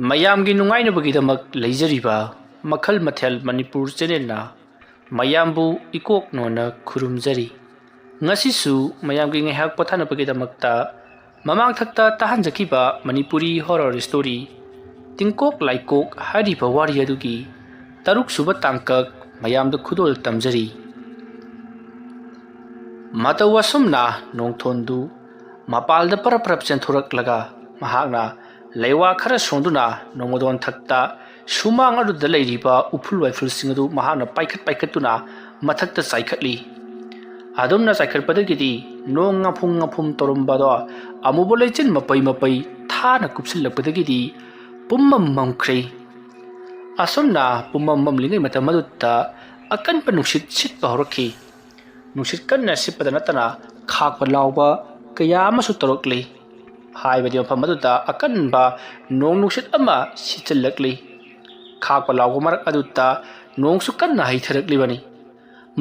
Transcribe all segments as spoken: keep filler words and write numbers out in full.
ꯃꯌꯥꯝꯒꯤ ꯅꯨꯡꯉꯥꯏꯅꯕꯒꯤꯗꯃꯛ ꯂꯩꯖꯔꯤꯕ ꯃꯈꯜ ꯃꯊꯦꯜ ꯃꯅꯤꯄꯨꯔ ꯆꯦꯅꯦꯜꯅ ꯃꯌꯥꯝꯕꯨ ꯏꯀꯣꯛ ꯅꯣꯟꯅ ꯈꯨꯔꯨꯝꯖꯔꯤ꯫ ꯉꯁꯤꯁꯨ ꯃꯌꯥꯝꯒꯤ ꯉꯥꯏꯍꯥꯛ ꯄꯣꯊꯥꯅꯕꯒꯤꯗꯃꯛꯇ ꯃꯃꯥꯡꯊꯛꯇ ꯇꯥꯍꯟꯖꯈꯤꯕ ꯃꯅꯤꯄꯨꯔꯤ ꯍꯣꯔꯔ ꯁ꯭ꯇꯣꯔꯤ ꯇꯤꯡꯀꯣꯛ ꯂꯥꯏꯀꯣꯛ ꯍꯥꯏꯔꯤꯕ ꯋꯥꯔꯤ ꯑꯗꯨꯒꯤ ꯇꯔꯨꯛ ꯁꯨꯕ ꯇꯥꯡꯀꯛ ꯃꯌꯥꯝꯗ ꯈꯨꯗꯣꯜ ꯇꯝꯖꯔꯤ꯫ ꯃꯇꯧ ꯑꯁꯨꯝꯅ ꯅꯣꯡꯊꯣꯟꯗꯨ ꯃꯄꯥꯜꯗ ꯄꯔꯞ ꯄꯔꯞ ꯆꯦꯟꯊꯣꯔꯛꯂꯒ ꯃꯍꯥꯛꯅ ꯂꯩꯋꯥ ꯈꯔ ꯁꯣꯟꯗꯨꯅ ꯅꯣꯡꯃꯗꯣꯟ ꯊꯛꯇ ꯁꯨꯃꯥꯡ ꯑꯗꯨꯗ ꯂꯩꯔꯤꯕ ꯎꯐꯨꯜ ꯋꯥꯏꯐꯨꯜꯁꯤꯡ ꯑꯗꯨ ꯃꯍꯥꯛꯅ ꯄꯥꯏꯈꯠ ꯄꯥꯏꯈꯠꯇꯨꯅ ꯃꯊꯛꯇ ꯆꯥꯏꯈꯠꯂꯤ꯫ ꯑꯗꯨꯝꯅ ꯆꯥꯏꯈꯠꯄꯗꯒꯤꯗꯤ ꯅꯣꯡ ꯉꯥꯐꯨꯝ ꯉꯥꯐꯨꯝ ꯇꯧꯔꯝꯕꯗꯣ ꯑꯃꯨꯕ ꯂꯩꯆꯤꯟ ꯃꯄꯩ ꯃꯄꯩ ꯊꯥꯅ ꯀꯨꯞꯁꯤꯜꯂꯛꯄꯗꯒꯤꯗꯤ ꯄꯨꯝꯃꯝ ꯃꯝꯈ꯭ꯔꯦ꯫ ꯑꯁꯨꯝꯅ ꯄꯨꯝꯃꯝ ꯃꯝꯂꯤꯉꯩ ꯃꯇꯝ ꯑꯗꯨꯗ ꯑꯀꯟꯕ ꯅꯨꯡꯁꯤꯠ ꯁꯤꯠꯄ ꯍꯧꯔꯛꯈꯤ꯫ ꯅꯨꯡꯁꯤꯠ ꯀꯟꯅ ꯁꯤꯠꯄꯗ ꯅꯠꯇꯅ ꯈꯥꯛꯄ ꯂꯥꯎꯕ ꯀꯌꯥ ꯑꯃꯁꯨ ꯇꯧꯔꯛꯂꯤ꯫ ꯍꯥꯏꯕꯗꯤ ꯃꯐꯝ ꯑꯗꯨꯗ ꯑꯀꯟꯕ ꯅꯣꯡ ꯅꯨꯡꯁꯤꯠ ꯑꯃ ꯁꯤꯠꯆꯤꯜꯂꯛꯂꯤ꯫ ꯈꯥꯛꯄ ꯂꯥꯎꯕ ꯃꯔꯛ ꯑꯗꯨꯗ ꯅꯣꯡꯁꯨ ꯀꯟꯅ ꯍꯩꯊꯔꯛꯂꯤꯕꯅꯤ꯫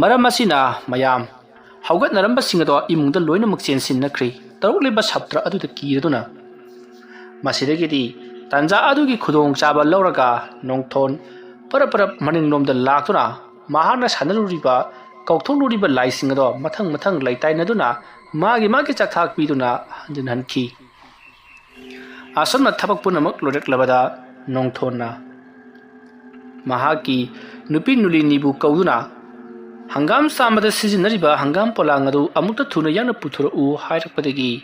ꯃꯔꯝ ꯑꯁꯤꯅ ꯃꯌꯥꯝ ꯍꯧꯒꯠꯅꯔꯝꯕꯁꯤꯡ ꯑꯗꯣ ꯏꯃꯨꯡꯗ ꯂꯣꯏꯅꯃꯛ ꯆꯦꯟꯁꯤꯟꯅꯈ꯭ꯔꯦ꯫ ꯇꯧꯔꯛꯂꯤꯕ ꯁꯞꯇ꯭ꯔ ꯑꯗꯨꯗ ꯀꯤꯔꯗꯨꯅ꯫ ꯃꯁꯤꯗꯒꯤꯗꯤ ꯇꯥꯟꯖꯥ ꯑꯗꯨꯒꯤ ꯈꯨꯗꯣꯡꯆꯥꯕ ꯂꯧꯔꯒ ꯅꯣꯡꯊꯣꯟ ꯄꯔꯞ ꯄꯔꯞ ꯃꯅꯤꯡꯂꯣꯝꯗ ꯂꯥꯛꯇꯨꯅ ꯃꯍꯥꯛꯅ ꯁꯥꯟꯅꯔꯨꯔꯤꯕ, ꯀꯧꯊꯣꯛꯂꯨꯔꯤꯕ ꯂꯥꯏꯁꯤꯡ ꯑꯗꯣ ꯃꯊꯪ ꯃꯊꯪ ꯂꯩꯇꯥꯏꯅꯗꯨꯅ ꯃꯥꯒꯤ ꯃꯥꯒꯤ ꯆꯥꯛꯊꯥꯛ ꯄꯤꯗꯨꯅ ꯍꯟꯖꯤꯟꯍꯟꯈꯤ꯫ ꯑꯁꯨꯝꯅ ꯊꯕꯛ ꯄꯨꯝꯅꯃꯛ ꯂꯣꯏꯔꯛꯂꯕꯗ ꯅꯣꯡꯊꯣꯟꯅ ꯃꯍꯥꯛꯀꯤ ꯅꯨꯄꯤ ꯅꯨꯂꯤꯅꯤꯕꯨ ꯀꯧꯗꯨꯅ ꯍꯪꯒꯥꯝ ꯆꯥꯝꯕꯗ ꯁꯤꯖꯤꯟꯅꯔꯤꯕ ꯍꯪꯒꯥꯝ ꯄꯣꯂꯥꯡ ꯑꯗꯨ ꯑꯃꯨꯛꯇ ꯊꯨꯅ ꯌꯥꯡꯅ ꯄꯨꯊꯣꯔꯛꯎ ꯍꯥꯏꯔꯛꯄꯗꯒꯤ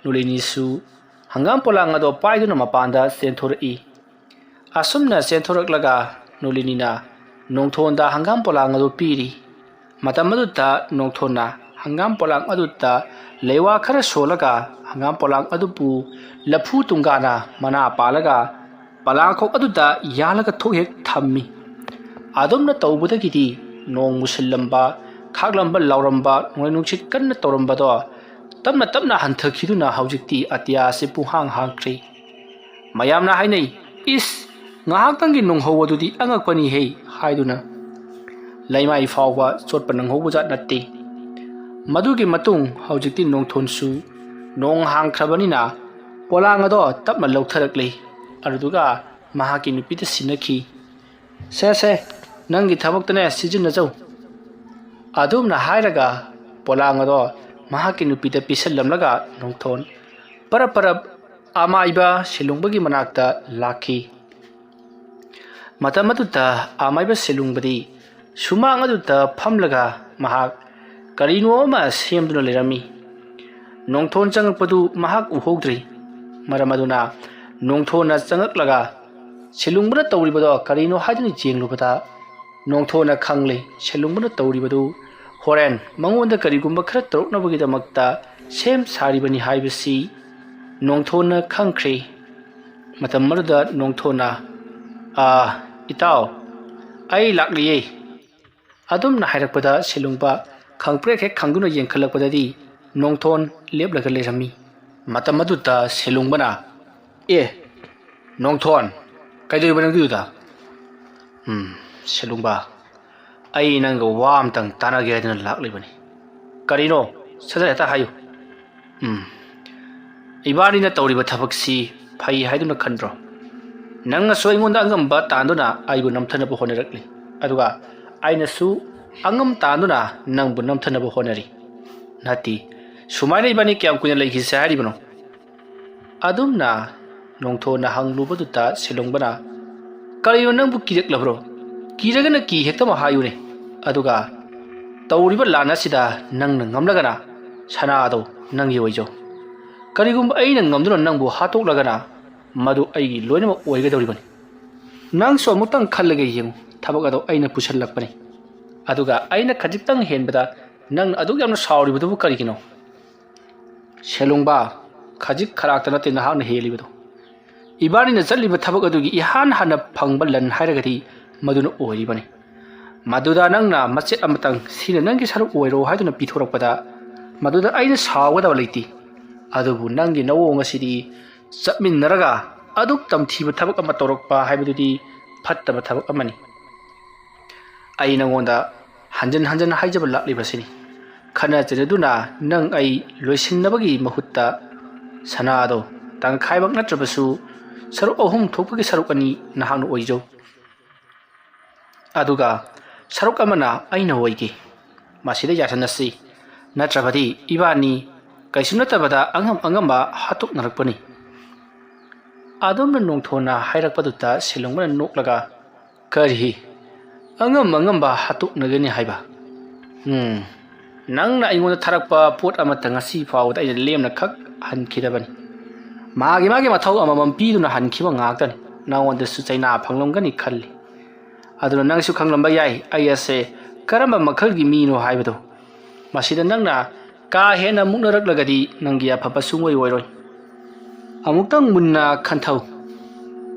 ꯅꯨꯂꯤꯅꯤꯁꯨ ꯍꯪꯒꯥꯝ ꯄꯣꯂꯥꯡ ꯑꯗꯨ ꯄꯥꯏꯗꯨꯅ ꯃꯄꯥꯟꯗ ꯆꯦꯟꯊꯣꯔꯛꯏ꯫ ꯑꯁꯨꯝꯅ ꯆꯦꯟꯊꯣꯔꯛꯂꯒ ꯅꯨꯂꯤꯅꯤꯅ ꯅꯣꯡꯊꯣꯟꯗ ꯍꯪꯒꯥꯝ ꯄꯣꯂꯥꯡ ꯑꯗꯨ ꯄꯤꯔꯤ꯫ ꯃꯇꯝ ꯑꯗꯨꯗ ꯅꯣꯡꯊꯣꯟꯅ ꯍꯪꯒꯥꯝ ꯄꯣꯂꯥꯡ ꯑꯗꯨꯗ ꯂꯩꯋꯥ ꯈꯔ ꯁꯣꯜꯂꯒ ꯍꯪꯒꯥꯝ ꯄꯣꯂꯥꯡ ꯑꯗꯨꯕꯨ ꯂꯐꯨ ꯇꯨꯡꯒꯥꯅ ꯃꯅꯥ ꯄꯥꯜꯂꯒ ꯄꯂꯥꯈꯣꯛ ꯑꯗꯨꯗ ꯌꯥꯜꯂꯒ ꯊꯣꯛ ꯍꯦꯛ ꯊꯝꯃꯤ꯫ ꯑꯗꯨꯝꯅ ꯇꯧꯕꯗꯒꯤꯗꯤ ꯅꯣꯡ ꯃꯨꯁꯤꯜꯂꯝꯕ, ꯈꯥꯛꯂꯝꯕ, ꯂꯥꯎꯔꯝꯕ, ꯅꯣꯡꯂꯩ ꯅꯨꯡꯁꯤꯠ ꯀꯟꯅ ꯇꯧꯔꯝꯕꯗꯣ ꯇꯞꯅ ꯇꯞꯅ ꯍꯟꯊꯈꯤꯗꯨꯅ ꯍꯧꯖꯤꯛꯇꯤ ꯑꯇꯤꯌꯥꯁꯤ ꯄꯨꯡꯍꯥꯡ ꯍꯥꯡꯈ꯭ꯔꯦ꯫ ꯃꯌꯥꯝꯅ ꯍꯥꯏꯅꯩ, "ꯏꯁ, ꯉꯥꯏꯍꯥꯛꯇꯪꯒꯤ ꯅꯣꯡꯍꯧ ꯑꯗꯨꯗꯤ ꯑꯉꯛꯄꯅꯤꯍꯦ" ꯍꯥꯏꯗꯨꯅ꯫ ꯂꯩꯃꯥꯏ ꯐꯥꯎꯕ ꯆꯣꯠꯄ ꯅꯪꯍꯧꯕꯖꯥꯠ ꯅꯠꯇꯦ꯫ ꯃꯗꯨꯒꯤ ꯃꯇꯨꯡ ꯍꯧꯖꯤꯛꯇꯤ ꯅꯣꯡꯊꯣꯟꯁꯨ ꯅꯣꯡ ꯍꯥꯡꯈ꯭ꯔꯕꯅꯤꯅ ꯄꯣꯂꯥꯡ ꯑꯗꯣ ꯇꯞꯅ ꯂꯧꯊꯔꯛꯂꯤ꯫ ꯑꯗꯨꯗꯨꯒ ꯃꯍꯥꯛꯀꯤ ꯅꯨꯄꯤꯗ ꯁꯤꯟꯅꯈꯤ꯫ "ꯁꯦ ꯁꯦ, ꯅꯪꯒꯤ ꯊꯕꯛꯇꯅꯦ ꯁꯤꯖꯤꯟꯅꯖꯧ"꯫ ꯑꯗꯨꯝꯅ ꯍꯥꯏꯔꯒ ꯄꯣꯂꯥꯡ ꯑꯗꯣ ꯃꯍꯥꯛꯀꯤ ꯅꯨꯄꯤꯗ ꯄꯤꯁꯜꯂꯝꯂꯒ ꯅꯣꯡꯊꯣꯟ ꯄꯔꯞ ꯄꯔꯞ ꯑꯃꯥꯏꯕ ꯁꯤꯂꯨꯡꯕꯒꯤ ꯃꯅꯥꯛꯇ ꯂꯥꯛꯈꯤ꯫ ꯃꯇꯝ ꯑꯗꯨꯗ ꯑꯃꯥꯏꯕ ꯁꯤꯂꯨꯡꯕꯗꯤ ꯁꯨꯃꯥꯡ ꯑꯗꯨꯗ ꯐꯝꯂꯒ ꯃꯍꯥꯛ ꯀꯔꯤꯅꯣ ꯑꯃ ꯁꯦꯝꯗꯨꯅ ꯂꯩꯔꯝꯃꯤ꯫ ꯅꯣꯡꯊꯣꯟ ꯆꯪꯉꯛꯄꯗꯨ ꯃꯍꯥꯛ ꯎꯍꯧꯗ꯭ꯔꯤ꯫ ꯃꯔꯝ ꯑꯗꯨꯅ ꯅꯣꯡꯊꯣꯟꯅ ꯆꯪꯉꯛꯂꯒ ꯁꯤꯂꯨꯡꯕꯅ ꯇꯧꯔꯤꯕꯗꯣ ꯀꯔꯤꯅꯣ ꯍꯥꯏꯗꯨꯅ ꯌꯦꯡꯂꯨꯕꯗ ꯅꯣꯡꯊꯣꯟꯅ ꯈꯪꯂꯦ ꯁꯤꯂꯨꯡꯕꯅ ꯇꯧꯔꯤꯕꯗꯨ ꯍꯣꯔꯦꯟ ꯃꯉꯣꯟꯗ ꯀꯔꯤꯒꯨꯝꯕ ꯈꯔ ꯇꯧꯔꯛꯅꯕꯒꯤꯗꯃꯛꯇ ꯁꯦꯝ ꯁꯥꯔꯤꯕꯅꯤ ꯍꯥꯏꯕꯁꯤ ꯅꯣꯡꯊꯣꯟꯅ ꯈꯪꯈ꯭ꯔꯦ꯫ ꯃꯇꯝ ꯑꯗꯨꯗ ꯅꯣꯡꯊꯣꯟꯅ, "ꯑꯥ, ꯏꯇꯥꯎ, ꯑꯩ ꯂꯥꯛꯂꯤꯌꯦ"꯫ ꯑꯗꯨꯝꯅ ꯍꯥꯏꯔꯛꯄꯗ ꯁꯤꯂꯨꯡꯕ ꯈꯪꯄ꯭ꯔꯦꯛ ꯍꯦꯛ ꯈꯪꯗꯨꯅ ꯌꯦꯡꯈꯠꯂꯛꯄꯗꯗꯤ ꯅꯣꯡꯊꯣꯟ ꯂꯦꯞꯂꯒ ꯂꯩꯔꯝꯃꯤ꯫ ꯃꯇꯝ ꯑꯗꯨꯗ ꯁꯤꯂꯨꯡꯕꯅ, "ꯑꯦ, ꯅꯣꯡꯊꯣꯟ, ꯀꯩꯗꯧꯔꯤꯕ ꯅꯪꯗꯨꯗ?" "ꯎꯝ, ꯁꯤꯂꯨꯡꯕ, ꯑꯩ ꯅꯪꯒ ꯋꯥ ꯑꯝꯇꯪ ꯇꯥꯟꯅꯒꯦ ꯍꯥꯏꯗꯨꯅ ꯂꯥꯛꯂꯤꯕꯅꯤ"꯫ "ꯀꯔꯤꯅꯣ? ꯁꯠ ꯁꯠ ꯍꯦꯛꯇ ꯍꯥꯏꯌꯨ"꯫ "ꯎꯝ, ꯏꯕꯥꯅꯤꯅ ꯇꯧꯔꯤꯕ ꯊꯕꯛꯁꯤ ꯐꯩ ꯍꯥꯏꯗꯨꯅ ꯈꯟꯗ꯭ꯔꯣ? ꯅꯪꯅꯁꯨ ꯑꯩꯉꯣꯟꯗ ꯑꯉꯝꯕ ꯇꯥꯟꯗꯨꯅ ꯑꯩꯕꯨ ꯅꯝꯊꯅꯕ ꯍꯣꯠꯅꯔꯛꯂꯤ, ꯑꯗꯨꯒ ꯑꯩꯅꯁꯨ ꯑꯉꯝ ꯇꯥꯟꯗꯨꯅ ꯅꯪꯕꯨ ꯅꯝꯊꯅꯕ ꯍꯣꯠꯅꯔꯤ꯫ ꯅꯠꯇꯦ, ꯁꯨꯃꯥꯏꯅ ꯏꯕꯥꯅꯤ ꯀꯌꯥꯝ ꯀꯨꯏꯅ ꯂꯩꯈꯤꯁꯦ ꯍꯥꯏꯔꯤꯕꯅꯣ?" ꯑꯗꯨꯝꯅ ꯅꯣꯡꯊꯣꯟꯅ ꯍꯪꯂꯨꯕꯗꯨꯗ ꯁꯤꯂꯨꯡꯕꯅ, "ꯀꯔꯤꯅꯣ, ꯅꯪꯕꯨ ꯀꯤꯔꯛꯂꯕ꯭ꯔꯣ? ꯀꯤꯔꯒꯅ ꯀꯤ ꯍꯦꯛꯇꯃꯛ ꯍꯥꯏꯌꯨꯅꯦ꯫ ꯑꯗꯨꯒ ꯇꯧꯔꯤꯕ ꯂꯥꯟ ꯑꯁꯤꯗ ꯅꯪꯅ ꯉꯝꯂꯒꯅ ꯁꯅꯥ ꯑꯗꯣ ꯅꯪꯒꯤ ꯑꯣꯏꯖꯧ꯫ ꯀꯔꯤꯒꯨꯝꯕ ꯑꯩꯅ ꯉꯝꯗꯨꯅ ꯅꯪꯕꯨ ꯍꯥꯠꯇꯣꯛꯂꯒꯅ ꯃꯗꯨ ꯑꯩꯒꯤ ꯂꯣꯏꯅꯃꯛ ꯑꯣꯏꯒꯗꯧꯔꯤꯕꯅꯤ꯫ ꯅꯪꯁꯨ ꯑꯃꯨꯛꯇꯪ ꯈꯜꯂꯒ ꯌꯦꯡꯉꯨ, ꯊꯕꯛ ꯑꯗꯣ ꯑꯩꯅ ꯄꯨꯁꯤꯜꯂꯛꯄꯅꯤ꯫ ꯑꯗꯨꯒ ꯑꯩꯅ ꯈꯖꯤꯛꯇꯪ ꯍꯦꯟꯕꯗ ꯅꯪꯅ ꯑꯗꯨꯛ ꯌꯥꯝꯅ ꯁꯥꯎꯔꯤꯕꯗꯨꯕꯨ ꯀꯔꯤꯒꯤꯅꯣ?" "ꯁꯦꯂꯨꯡꯕ, ꯈꯖꯤꯛ ꯈꯔꯥꯛꯇ ꯅꯠꯇꯦ ꯅꯍꯥꯛꯅ ꯍꯦꯜꯂꯤꯕꯗꯣ꯫ ꯏꯕꯥꯅꯤꯅ ꯆꯠꯂꯤꯕ ꯊꯕꯛ ꯑꯗꯨꯒꯤ ꯏꯍꯥꯟ ꯍꯥꯟꯅ ꯐꯪꯕ ꯂꯟ ꯍꯥꯏꯔꯒꯗꯤ ꯃꯗꯨꯅ ꯑꯣꯏꯔꯤꯕꯅꯤ꯫ ꯃꯗꯨꯗ ꯅꯪꯅ ꯃꯆꯦꯠ ꯑꯃꯇꯪ ꯁꯤꯅ ꯅꯪꯒꯤ ꯁꯔꯨꯛ ꯑꯣꯏꯔꯣ ꯍꯥꯏꯗꯨꯅ ꯄꯤꯊꯣꯔꯛꯄꯗ ꯃꯗꯨꯗ ꯑꯩꯅ ꯁꯥꯎꯒꯗꯕ ꯂꯩꯇꯦ꯫ ꯑꯗꯨꯕꯨ ꯅꯪꯒꯤ ꯅꯑꯣꯡ ꯑꯁꯤꯗꯤ ꯆꯠꯃꯤꯟꯅꯔꯒ ꯑꯗꯨꯛ ꯇꯝꯊꯤꯕ ꯊꯕꯛ ꯑꯃ ꯇꯧꯔꯛꯄ ꯍꯥꯏꯕꯗꯨꯗꯤ ꯐꯠꯇꯕ ꯊꯕꯛ ꯑꯃꯅꯤ꯫ ꯑꯩ ꯅꯉꯣꯟꯗ ꯍꯟꯖꯤꯟ ꯍꯟꯖꯤꯟ ꯍꯥꯏꯖꯕ ꯂꯥꯛꯂꯤꯕꯁꯤꯅꯤ꯫ ꯈꯠꯅ ꯆꯩꯅꯗꯨꯅ ꯅꯪ ꯑꯩ ꯂꯣꯏꯁꯤꯟꯅꯕꯒꯤ ꯃꯍꯨꯠꯇ ꯁꯅꯥ ꯑꯗꯣ ꯇꯪꯈꯥꯏꯃꯛ ꯅꯠꯇ꯭ꯔꯕꯁꯨ ꯁꯔꯨꯛ ꯑꯍꯨꯝ ꯊꯣꯛꯄꯒꯤ ꯁꯔꯨꯛ ꯑꯅꯤ ꯅꯍꯥꯛꯅ ꯑꯣꯏꯖꯧ, ꯑꯗꯨꯒ ꯁꯔꯨꯛ ꯑꯃꯅ ꯑꯩꯅ ꯑꯣꯏꯒꯦ꯫ ꯃꯁꯤꯗ ꯌꯥꯁꯤꯟꯅꯁꯤ, ꯅꯠꯇ꯭ꯔꯕꯗꯤ ꯏꯕꯥꯅꯤ ꯀꯩꯁꯨ ꯅꯠꯇꯕꯗ ꯑꯉꯝ ꯑꯉꯝꯕ ꯍꯥꯠꯇꯣꯛꯅꯔꯛꯄꯅꯤ꯫ ꯑꯗꯨꯝꯅ ꯅꯣꯡꯊꯣꯟꯅ ꯍꯥꯏꯔꯛꯄꯗꯨꯗ ꯁꯦꯂꯨꯡꯕꯅ ꯅꯣꯛꯂꯒ, "ꯀꯔꯤ? ꯑꯉꯝ ꯑꯉꯝꯕ ꯍꯥꯠꯇꯣꯛꯅꯒꯅꯤ ꯍꯥꯏꯕ? ꯎꯝ, ꯅꯪꯅ ꯑꯩꯉꯣꯟꯗ ꯊꯥꯔꯛꯄ ꯄꯣꯠ ꯑꯃꯠꯇ ꯉꯁꯤ ꯐꯥꯎꯕꯗ ꯑꯩꯅ ꯂꯦꯝꯅ ꯈꯛ ꯍꯟꯈꯤꯗꯕꯅꯤ꯫ ꯃꯥꯒꯤ ꯃꯥꯒꯤ ꯃꯊꯧ ꯑꯃꯃꯝ ꯄꯤꯗꯨꯅ ꯍꯟꯈꯤꯕ ꯉꯥꯛꯇꯅꯤ꯫ ꯅꯉꯣꯟꯗꯁꯨ ꯆꯩꯅꯥ ꯐꯪꯂꯝꯒꯅꯤ ꯈꯜꯂꯤ꯫ ꯑꯗꯨꯅ ꯅꯪꯁꯨ ꯈꯪꯂꯝꯕ ꯌꯥꯏ ꯑꯩ ꯑꯁꯦ ꯀꯔꯝꯕ ꯃꯈꯜꯒꯤ ꯃꯤꯅꯣ ꯍꯥꯏꯕꯗꯨ꯫ ꯃꯁꯤꯗ ꯅꯪꯅ ꯀꯥ ꯍꯦꯟꯅ ꯃꯨꯛꯅꯔꯛꯂꯒꯗꯤ ꯅꯪꯒꯤ ꯑꯐꯕ ꯁꯨꯡꯑꯣꯏ ꯑꯣꯏꯔꯣꯏ꯫ ꯑꯃꯨꯛꯇꯪ ꯃꯨꯟꯅ ꯈꯟꯊꯧ,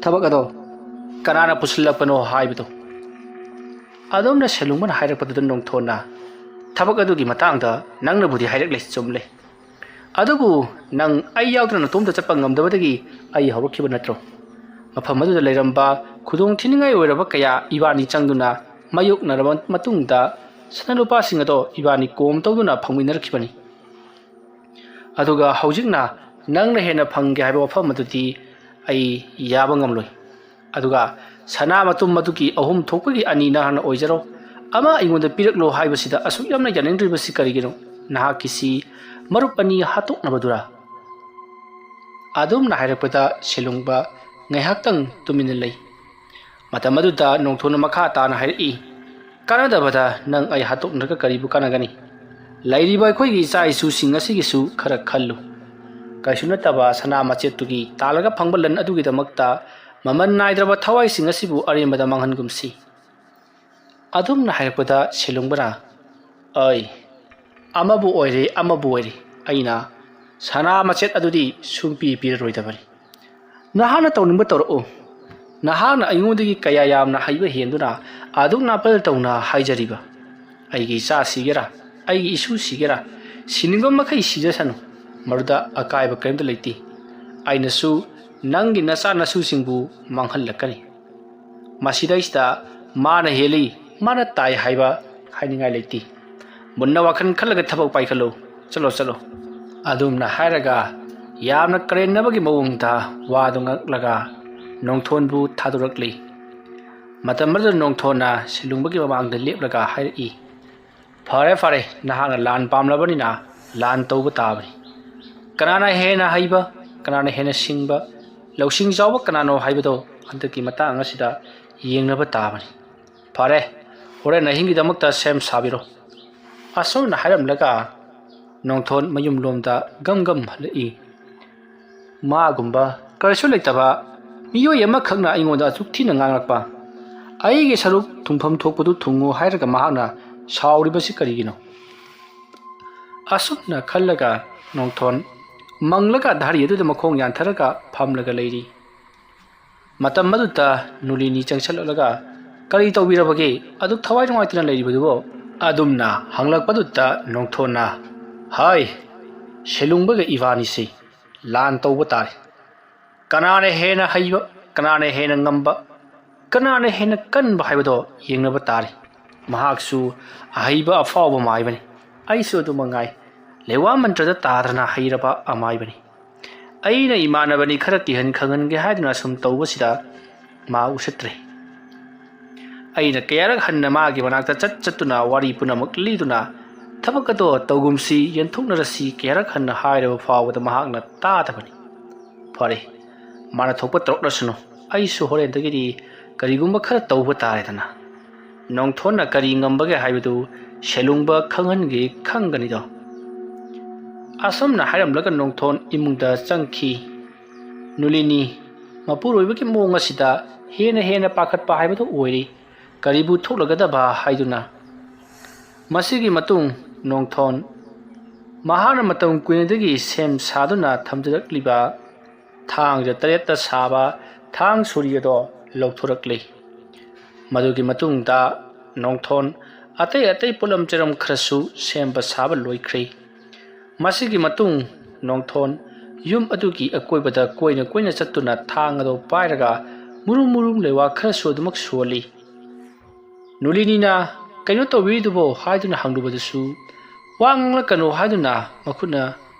ꯊꯕꯛ ꯑꯗꯣ ꯀꯅꯥꯅ ꯄꯨꯁꯤꯜꯂꯛꯄꯅꯣ ꯍꯥꯏꯕꯗꯣ꯫" ꯑꯗꯣꯝꯅ ꯁꯦꯂꯨꯡꯕꯅ ꯍꯥꯏꯔꯛꯄꯗꯨꯗ ꯅꯣꯡꯊꯣꯟꯅ, "ꯊꯕꯛ ꯑꯗꯨꯒꯤ ꯃꯇꯥꯡꯗ ꯅꯪꯅꯕꯨꯗꯤ ꯍꯥꯏꯔꯛꯂꯦ, ꯆꯨꯝꯂꯦ꯫ ꯑꯗꯨꯕꯨ ꯅꯪ ꯑꯩ ꯌꯥꯎꯗꯅ ꯅꯇꯣꯝꯇ ꯆꯠꯄ ꯉꯝꯗꯕꯗꯒꯤ ꯑꯩ ꯍꯧꯔꯛꯈꯤꯕ ꯅꯠꯇ꯭ꯔꯣ? ꯃꯐꯝ ꯑꯗꯨꯗ ꯂꯩꯔꯝꯕ ꯈꯨꯗꯣꯡ ꯊꯤꯅꯤꯡꯉꯥꯏ ꯑꯣꯏꯔꯕ ꯀꯌꯥ ꯏꯕꯥꯅꯤ ꯆꯪꯗꯨꯅ ꯃꯥꯌꯣꯛꯅꯔꯕ ꯃꯇꯨꯡꯗ ꯁꯅꯥ ꯂꯨꯄꯥꯁꯤꯡ ꯑꯗꯣ ꯏꯕꯥꯅꯤ ꯀꯣꯝ ꯇꯧꯗꯨꯅ ꯐꯪꯃꯤꯟꯅꯔꯛꯈꯤꯕꯅꯤ꯫ ꯑꯗꯨꯒ ꯍꯧꯖꯤꯛꯅ ꯅꯪꯅ ꯍꯦꯟꯅ ꯐꯪꯒꯦ ꯍꯥꯏꯕ ꯋꯥꯐꯝ ꯑꯗꯨꯗꯤ ꯑꯩ ꯌꯥꯕ ꯉꯝꯂꯣꯏ꯫ ꯑꯗꯨꯒ ꯁꯅꯥ ꯃꯇꯨꯝ ꯑꯗꯨꯒꯤ ꯑꯍꯨꯝ ꯊꯣꯛꯄꯒꯤ ꯑꯅꯤ ꯅꯍꯥꯛꯅ ꯑꯣꯏꯖꯔꯣ, ꯑꯃ ꯑꯩꯉꯣꯟꯗ ꯄꯤꯔꯛꯂꯣ ꯍꯥꯏꯕꯁꯤꯗ ꯑꯁꯨꯛ ꯌꯥꯝꯅ ꯌꯥꯅꯤꯡꯗ꯭ꯔꯤꯕꯁꯤ ꯀꯔꯤꯒꯤꯅꯣ? ꯅꯍꯥꯛꯀꯤꯁꯤ ꯃꯔꯨꯞ ꯑꯅꯤ ꯍꯥꯠꯇꯣꯛꯅꯕꯗꯨꯔꯥ?" ꯑꯗꯨꯝꯅ ꯍꯥꯏꯔꯛꯄꯗ ꯁꯦꯂꯨꯡꯕ ꯉꯥꯏꯍꯥꯛꯇꯪ ꯇꯨꯃꯤꯟꯅ ꯂꯩ꯫ ꯃꯇꯝ ꯑꯗꯨꯗ ꯅꯣꯡꯊꯣꯟꯅ ꯃꯈꯥ ꯇꯥꯅ ꯍꯥꯏꯔꯛꯏ, "ꯀꯥꯟꯅꯗꯕꯗ ꯅꯪ ꯑꯩ ꯍꯥꯠꯇꯣꯛꯅꯔꯒ ꯀꯔꯤꯕꯨ ꯀꯥꯟꯅꯒꯅꯤ? ꯂꯩꯔꯤꯕ ꯑꯩꯈꯣꯏꯒꯤ ꯏꯆꯥ ꯏꯁꯨꯁꯤꯡ ꯑꯁꯤꯒꯤꯁꯨ ꯈꯔ ꯈꯜꯂꯨ꯫ ꯀꯩꯁꯨ ꯅꯠꯇꯕ ꯁꯅꯥ ꯃꯆꯦꯠꯇꯨꯒꯤ ꯇꯥꯜꯂꯒ ꯐꯪꯕ ꯂꯟ ꯑꯗꯨꯒꯤꯗꯃꯛꯇ ꯃꯃꯜ ꯅꯥꯏꯗ꯭ꯔꯕ ꯊꯋꯥꯏꯁꯤꯡ ꯑꯁꯤꯕꯨ ꯑꯔꯦꯝꯕꯗ ꯃꯥꯡꯍꯟꯒꯨꯝꯁꯤ꯫" ꯑꯗꯨꯝꯅ ꯍꯥꯏꯔꯛꯄꯗ ꯁꯦꯂꯨꯡꯕꯅ, "ꯑꯩ ꯑꯃꯕꯨ ꯑꯣꯏꯔꯦ, ꯑꯃꯕꯨ ꯑꯣꯏꯔꯦ, ꯑꯩꯅ ꯁꯅꯥ ꯃꯆꯦꯠ ꯑꯗꯨꯗꯤ ꯁꯨꯡꯄꯤ ꯄꯤꯔꯔꯣꯏꯗꯕꯅꯤ꯫ ꯅꯍꯥꯛꯅ ꯇꯧꯅꯤꯡꯕ ꯇꯧꯔꯛꯎ꯫ ꯅꯍꯥꯛꯅ ꯑꯩꯉꯣꯟꯗꯒꯤ ꯀꯌꯥ ꯌꯥꯝꯅ ꯍꯩꯕ ꯍꯦꯟꯗꯨꯅ ꯑꯗꯨꯛ ꯅꯥꯄꯜ ꯇꯧꯅ ꯍꯥꯏꯖꯔꯤꯕ? ꯑꯩꯒꯤ ꯏꯆꯥ ꯁꯤꯒꯦꯔꯥ, ꯑꯩꯒꯤ ꯏꯁꯨ ꯁꯤꯒꯦꯔꯥ, ꯁꯤꯅꯤꯡꯕ ꯃꯈꯩ ꯁꯤꯖꯁꯅꯨ, ꯃꯗꯨꯗ ꯑꯀꯥꯏꯕ ꯀꯔꯤꯝꯇ ꯂꯩꯇꯦ꯫ ꯑꯩꯅꯁꯨ ꯅꯪꯒꯤ ꯅꯆꯥ ꯅꯁꯨꯁꯤꯡꯕꯨ ꯃꯥꯡꯍꯜꯂꯛꯀꯅꯤ꯫ ꯃꯁꯤꯗꯩꯁꯤꯗ ꯃꯥꯅ ꯍꯦꯜꯂꯤ, ꯃꯥꯅ ꯇꯥꯏ ꯍꯥꯏꯕ ꯍꯥꯏꯅꯤꯡꯉꯥꯏ ꯂꯩꯇꯦ꯫ ꯃꯨꯟꯅ ꯋꯥꯈꯜ ꯈꯜꯂꯒ ꯊꯕꯛ ꯄꯥꯏꯈꯠꯂꯨ꯫ ꯆꯠꯂꯣ, ꯆꯠꯂꯣ꯫" ꯑꯗꯨꯝꯅ ꯍꯥꯏꯔꯒ ꯌꯥꯝꯅ ꯀꯔꯦꯝꯅꯕꯒꯤ ꯃꯑꯣꯡꯗ ꯋꯥꯗꯨ ꯉꯥꯡꯂꯒ ꯅꯣꯡꯊꯣꯟꯕꯨ ꯊꯥꯗꯣꯔꯛꯂꯤ꯫ ꯃꯇꯝ ꯑꯗꯨꯗ ꯅꯣꯡꯊꯣꯟꯅ ꯁꯦꯂꯨꯡꯕꯒꯤ ꯃꯃꯥꯡꯗ ꯂꯦꯞꯂꯒ ꯍꯥꯏꯔꯛꯏ, "ꯐꯔꯦ, ꯐꯔꯦ, ꯅꯍꯥꯛꯅ ꯂꯥꯟ ꯄꯥꯝꯂꯕꯅꯤꯅ ꯂꯥꯟ ꯇꯧꯕ ꯇꯥꯕꯅꯤ꯫ ꯀꯅꯥꯅ ꯍꯦꯟꯅ ꯍꯩꯕ, ꯀꯅꯥꯅ ꯍꯦꯟꯅ ꯁꯤꯡꯕ, ꯂꯧꯁꯤꯡ ꯆꯥꯎꯕ ꯀꯅꯥꯅꯣ ꯍꯥꯏꯕꯗꯣ ꯍꯟꯗꯛꯀꯤ ꯃꯇꯥꯡ ꯑꯁꯤꯗ ꯌꯦꯡꯅꯕ ꯇꯥꯕꯅꯤ꯫ ꯐꯔꯦ, ꯍꯣꯔꯦꯟ ꯑꯍꯤꯡꯒꯤꯗꯃꯛꯇ ꯁꯦꯝ ꯁꯥꯕꯤꯔꯣ"꯫ ꯑꯁꯨꯝꯅ ꯍꯥꯏꯔꯝꯂꯒ ꯅꯣꯡꯊꯣꯟ ꯃꯌꯨꯝꯂꯣꯝꯗ ꯒꯝ ꯒꯝ ꯍꯜꯂꯛꯏ꯫ ꯃꯥꯒꯨꯝꯕ ꯀꯔꯤꯁꯨ ꯂꯩꯇꯕ ꯃꯤꯑꯣꯏ ꯑꯃꯈꯛꯅ ꯑꯩꯉꯣꯟꯗ ꯑꯁꯨꯛ ꯊꯤꯅ ꯉꯥꯡꯂꯛꯄ, ꯑꯩꯒꯤ ꯁꯔꯨꯛ ꯊꯨꯡꯐꯝ ꯊꯣꯛꯄꯗꯨ ꯊꯨꯡꯉꯨ ꯍꯥꯏꯔꯒ ꯃꯍꯥꯛꯅ ꯁꯥꯎꯔꯤꯕꯁꯤ ꯀꯔꯤꯒꯤꯅꯣ? ꯑꯁꯨꯝꯅ ꯈꯜꯂꯒ ꯅꯣꯡꯊꯣꯟ ꯃꯪꯂꯒ ꯙꯥꯔꯤ ꯑꯗꯨꯗ ꯃꯈꯣꯡ ꯌꯥꯟꯊꯔꯒ ꯐꯝꯂꯒ ꯂꯩꯔꯤ꯫ ꯃꯇꯝ ꯑꯗꯨꯗ ꯅꯨꯂꯤꯅꯤ ꯆꯪꯁꯤꯜꯂꯛꯂꯒ, "ꯀꯔꯤ ꯇꯧꯕꯤꯔꯕꯒꯦ? ꯑꯗꯨꯛ ꯊꯋꯥꯏ ꯅꯨꯡꯉꯥꯏꯇꯅ ꯂꯩꯔꯤꯕꯗꯨꯕꯣ?" ꯑꯗꯨꯝꯅ ꯍꯪꯂꯛꯄꯗꯨꯗ ꯅꯣꯡꯊꯣꯟꯅ, "ꯍꯥꯏ, ꯁꯦꯂꯨꯡꯕꯒ ꯏꯕꯥꯅꯤꯁꯤ ꯂꯥꯟ ꯇꯧꯕ ꯇꯥꯔꯦ꯫ ꯀꯅꯥꯅ ꯍꯦꯟꯅ ꯍꯩꯕ, ꯀꯅꯥꯅ ꯍꯦꯟꯅ ꯉꯝꯕ, ꯀꯅꯥꯅ ꯍꯦꯟꯅ ꯀꯟꯕ ꯍꯥꯏꯕꯗꯣ ꯌꯦꯡꯅꯕ ꯇꯥꯔꯦ꯫ ꯃꯍꯥꯛꯁꯨ ꯑꯍꯩꯕ ꯑꯐꯥꯎꯕ ꯃꯥꯏꯕꯅꯤ꯫ ꯑꯩꯁꯨ ꯑꯗꯨ ꯃꯉꯥꯏ, ꯂꯩꯋꯥ ꯃꯟꯇ꯭ꯔꯗ ꯇꯥꯗꯅ ꯍꯩꯔꯕ ꯑꯃꯥꯏꯕꯅꯤ꯫ ꯑꯩꯅ ꯏꯃꯥꯟꯅꯕꯅꯤ ꯈꯔ ꯀꯤꯍꯟ ꯈꯪꯍꯟꯒꯦ ꯍꯥꯏꯗꯨꯅ ꯁꯨꯝ ꯇꯧꯕꯁꯤꯗ ꯃꯥ ꯎꯁꯤꯠꯇ꯭ꯔꯦ꯫ ꯑꯩꯅ ꯀꯌꯥꯔꯛ ꯍꯟꯅ ꯃꯥꯒꯤ ꯃꯅꯥꯛꯇ ꯆꯠ ꯆꯠꯇꯨꯅ ꯋꯥꯔꯤ ꯄꯨꯝꯅꯃꯛ ꯂꯤꯗꯨꯅ ꯊꯕꯛ ꯑꯗꯣ ꯇꯧꯒꯨꯝꯁꯤ, ꯌꯦꯟꯊꯣꯛꯅꯔꯁꯤ ꯀꯌꯥꯔꯛ ꯍꯟꯅ ꯍꯥꯏꯔꯕ ꯐꯥꯎꯕꯗ ꯃꯍꯥꯛꯅ ꯇꯥꯗꯕꯅꯤ꯫ ꯐꯔꯦ, ꯃꯥꯅ ꯊꯣꯛꯄ ꯇꯧꯔꯛꯂꯁꯅꯨ, ꯑꯩꯁꯨ ꯍꯣꯔꯦꯟꯗꯒꯤꯗꯤ ꯀꯔꯤꯒꯨꯝꯕ ꯈꯔ ꯇꯧꯕ ꯇꯥꯔꯦꯗꯅ꯫ ꯅꯣꯡꯊꯣꯟꯅ ꯀꯔꯤ ꯉꯝꯕꯒꯦ ꯍꯥꯏꯕꯗꯨ ꯁꯦꯂꯨꯡꯕ ꯈꯪꯍꯟꯒꯦ ꯈꯪꯒꯅꯤꯗꯣ꯫ ꯑꯁꯨꯝꯅ ꯍꯥꯏꯔꯝꯂꯒ ꯅꯣꯡꯊꯣꯟ ꯏꯃꯨꯡꯗ ꯆꯪꯈꯤ꯫ ꯅꯨꯂꯤꯅꯤ ꯃꯄꯨꯔꯣꯏꯕꯒꯤ ꯃꯑꯣꯡ ꯑꯁꯤꯗ ꯍꯦꯟꯅ ꯍꯦꯟꯅ ꯄꯥꯈꯠꯄ ꯍꯥꯏꯕꯗꯨ ꯑꯣꯏꯔꯤ꯫ ꯀꯔꯤꯕꯨ ꯊꯣꯛꯂꯒꯗꯕ ꯍꯥꯏꯗꯨꯅ꯫ ꯃꯁꯤꯒꯤ ꯃꯇꯨꯡ ꯅꯣꯡꯊꯣꯟ ꯃꯍꯥꯛꯅ ꯃꯇꯝ ꯀꯨꯏꯅꯗꯒꯤ ꯁꯦꯝ ꯁꯥꯗꯨꯅ ꯊꯝꯖꯔꯛꯂꯤꯕ ꯊꯥꯡꯖ ꯇꯔꯦꯠꯇ ꯁꯥꯕ ꯊꯥꯡ ꯁꯣꯔꯤ ꯑꯗꯣ ꯂꯧꯊꯣꯔꯛꯂꯤ꯫ ꯃꯗꯨꯒꯤ ꯃꯇꯨꯡꯗ ꯅꯣꯡꯊꯣꯟ ꯑꯇꯩ ꯑꯇꯩ ꯄꯣꯠꯂꯝ ꯆꯩꯔꯝ ꯈꯔꯁꯨ ꯁꯦꯝꯕ ꯁꯥꯕ ꯂꯣꯏꯈ꯭ꯔꯦ꯫ ꯃꯁꯤꯒꯤ ꯃꯇꯨꯡ ꯅꯣꯡꯊꯣꯟ ꯌꯨꯝ ꯑꯗꯨꯒꯤ ꯑꯀꯣꯏꯕꯗ ꯀꯣꯏꯅ ꯀꯣꯏꯅ ꯆꯠꯇꯨꯅ ꯊꯥꯡ ꯑꯗꯨ ꯄꯥꯏꯔꯒ ꯃꯨꯔꯨꯝ ꯃꯨꯔꯨꯝ ꯂꯩꯋꯥ ꯈꯔꯁꯨ ꯑꯗꯨꯃꯛ ꯁꯣꯜꯂꯤ꯫ ꯅꯨꯂꯤꯅꯤꯅ "ꯀꯩꯅꯣ ꯇꯧꯕꯤꯔꯤꯗꯨꯕꯣ?" ꯍꯥꯏꯗꯨꯅ ꯍꯪꯂꯨꯕꯗꯁꯨ, "ꯋꯥ ꯉꯥꯡꯂꯛꯀꯅꯨ" ꯍꯥꯏꯗꯨꯅ ꯃꯈꯨꯠꯅ